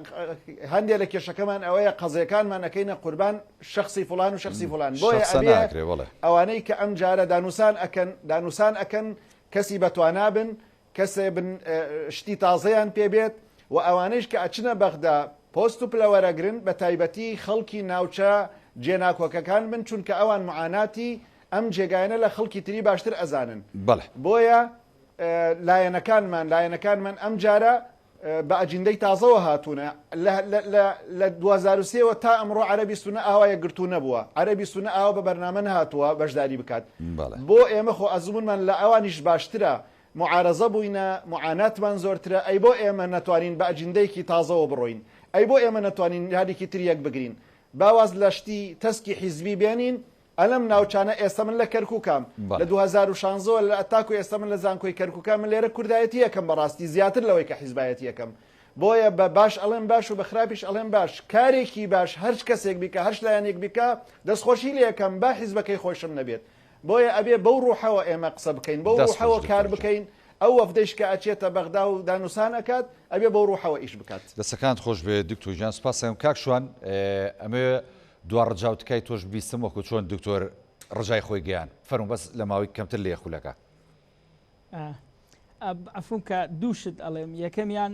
هەندێ لە کێشەکەمان ئەوەیە قەزیەکانمان ئەکەینە قوربان شەخسی فڵان و شەخسی فڵان بۆیە شەخسە ئەبێ ناکرێ بەڵێ. ئەوانەی کە ئەم جارە دانوسان ئەکەن دانوسان ئەکەن کەسی بەتوانا بن کەسێ بن شتی تازەیان پێ بێت و ئەوانەیش کە ئەچنە بەغدا پۆست و پلە وەرەگرن بە تایبەتی خەڵکی ناوچە جێناکۆکەکان بن چونکە ئەوان معاناتی ئەم جێگایانە لە خەڵکی تری باشتر ئەزانن بەڵێ. بۆیە لایەنەکانمان لایەنەکانمان ئەم جارە بە ئەجیندەی تازەوە هاتوونە لە لە لە لە 2003 وە تا ئەمڕۆ عەرەبی سونە ئاوا یەکگرتوو نەبووە عەرەبی سونە ئاوا بە بەرنامە نەهاتووە بەشداری بکات بەڵێ. بۆ ئێمە خۆ ئەزموونمان لە ئەوانیش باشترە معارەزە بووینە معاناتمان زۆرترە ئەی بۆ ئێمە نەتوانین بە ئەجیندەیەکی تازەوە بڕۆین ئەی بۆ ئێمە نەتوانین جارێکی تر یەک بگرین با واز لە شتی تەسکی حیزبی بێنین ئەلەم ناوچانە ئێستا من لە کەرکوکام لە 2016 وە لە تاکو ئێستا من لە زانکۆی کەرکوکام من لێرە کوردایەتی ئەکەم بەڕاستی زیاتر لەوەی کە حیزبایەتی ئەکەم بۆیە بە باش ئەڵێم باش و بە خراپیش ئەڵێم باش کارێکی باش هەرچ کەسێک بیکا هەرچ لایەنێک بیکا دەستخۆشی لێ ئەکەم با حیزبەکەی خۆشم نەبێت بۆیە ئەبێ بەو ڕوحەوە ئێمە قسە بکەین بەو دەست خۆش ڕوحەوە کار دکتۆر گیان. بکەین ئەو وەفدەیش کە ئەچێتە بەغدا و دانوسان ئەکات ئەبێ بەو ڕوحەوە ئیش بکات. دەستەکانت خۆش بێ دکتۆر گیان سوپاس ئەکەم کاک شوان ئەمەوێ دوا ڕجا و تکای تۆش ببیستم وەکو چۆن دکتۆر ڕجای خۆی گەیاند فەرموو بەس لە ماوەی کەمتر لە یەک خولەکە. عەفوم کە دوو شت ئەڵێم یەکەمیان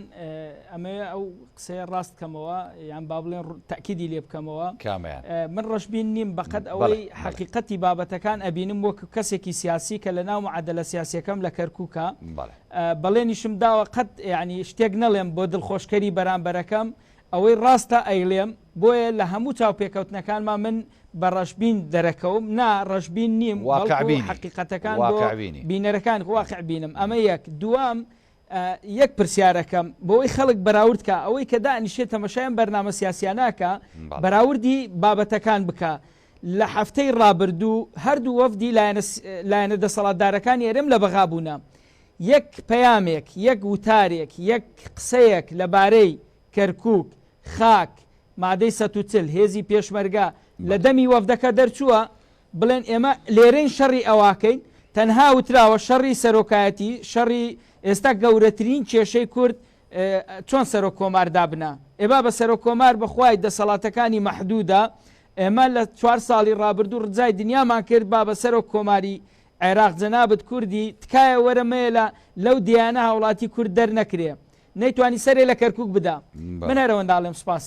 ئەمەوێ ئەو قسەیە ڕاست کەمەوە یان با بڵێن تاکیدی لێ بکەمەوە کامیان من ڕەشبین نیم بەقەت ئەوەی حەقیقەتی بابەتەکان ئەبینم وەک کەسێکی سیاسی کە لە ناو معادلە سیاسیەکەم لە کەرکووکە بەڵێنیشم داوە قەت یعنی شتێک نەڵێم بۆ دڵخۆشکەری بەرامبەرەکەم ئەوەی ڕاستە ئەیڵێم، بۆیە لە هەموو چاوپێکەوتنەکانما من بە ڕەشبین دەرەکەوم، نا ڕەشبین نیم واقع بەڵکو بینی. حەقیقەتەکان بۆ واقع بینی. بینەرەکان واقع بینم ئەمە یەک، دووەم یەک پرسیارەکەم بۆوەی خەڵک بەراورد کا ئەوەی کە دانیشێ تەمەشای ئەم بەرنامە سیاسیانە ئەکا بەڵێ. بەراوردی بابەتەکان بکا لە هەفتەی ڕابردوو هەردوو وەفدی لایەنە لایەنە دەسەڵاتدارەکانی هەرێم لە بەغا بوونە یەک پەیامێک یەک وتارێک یەک قسەیەک لەبارەی کەرکوک، خاک، مادەی 140، هێزی پێشمەرگە، لە دەمی وەفدەکە دەرچووە، بڵێن ئێمە لێرەین شەڕی ئەواکەین، تەنها وتراوە شەڕی سەرۆکایەتی، شەڕی ئێستا گەورەترین کێشەی کورد چۆن سەرۆک کۆمار دابنا؟ ئێ بابە سەرۆک کۆمار بەخوای دەسەڵاتەکانی مەحدودە، ئێمە لە چوار ساڵی ڕابردوو ڕجای دنیامان کرد بابە سەرۆک کۆماری عێراق جەنابت کوردی تکایە وەرە مەیەلە لەو دێیانە هاوڵاتی کورد دەرنەکرێ. نەیتوانی سەرێ لە کەرکوک بدا. من هەر ئەوەندە ئەڵێم سوپاس.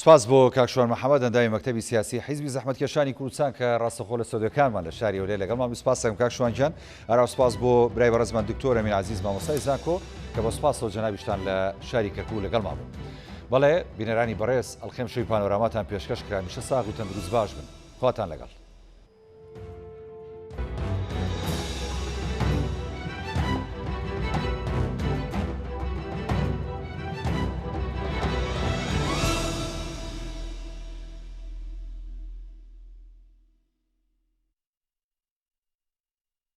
سوپاس بۆ کاک شوان محەمەد ئەندامی مەکتەبی سیاسی حیزبی زەحمەتکێشانی کوردستان کە ڕاستەخۆ لە ستۆدیۆکانمان لە شاری هەولێر لەگەڵمان بوو سوپاس دەکەم کاک شوان گیان هەرا سوپاس بۆ برای بەڕێزمان دکتۆر ئەمین عەزیز مامۆستای زانکۆ کە بە سوپاسەوە جەنابیشتان لە شاری کەرکوک لەگەڵمان بوون بەڵێ بینەرانی بەڕێز ئەڵقەی ئەمشەوی پانۆراماتان پێشکەش کرا هەمیشە ساغ و تەندروست باش بن خواتان لەگەڵ.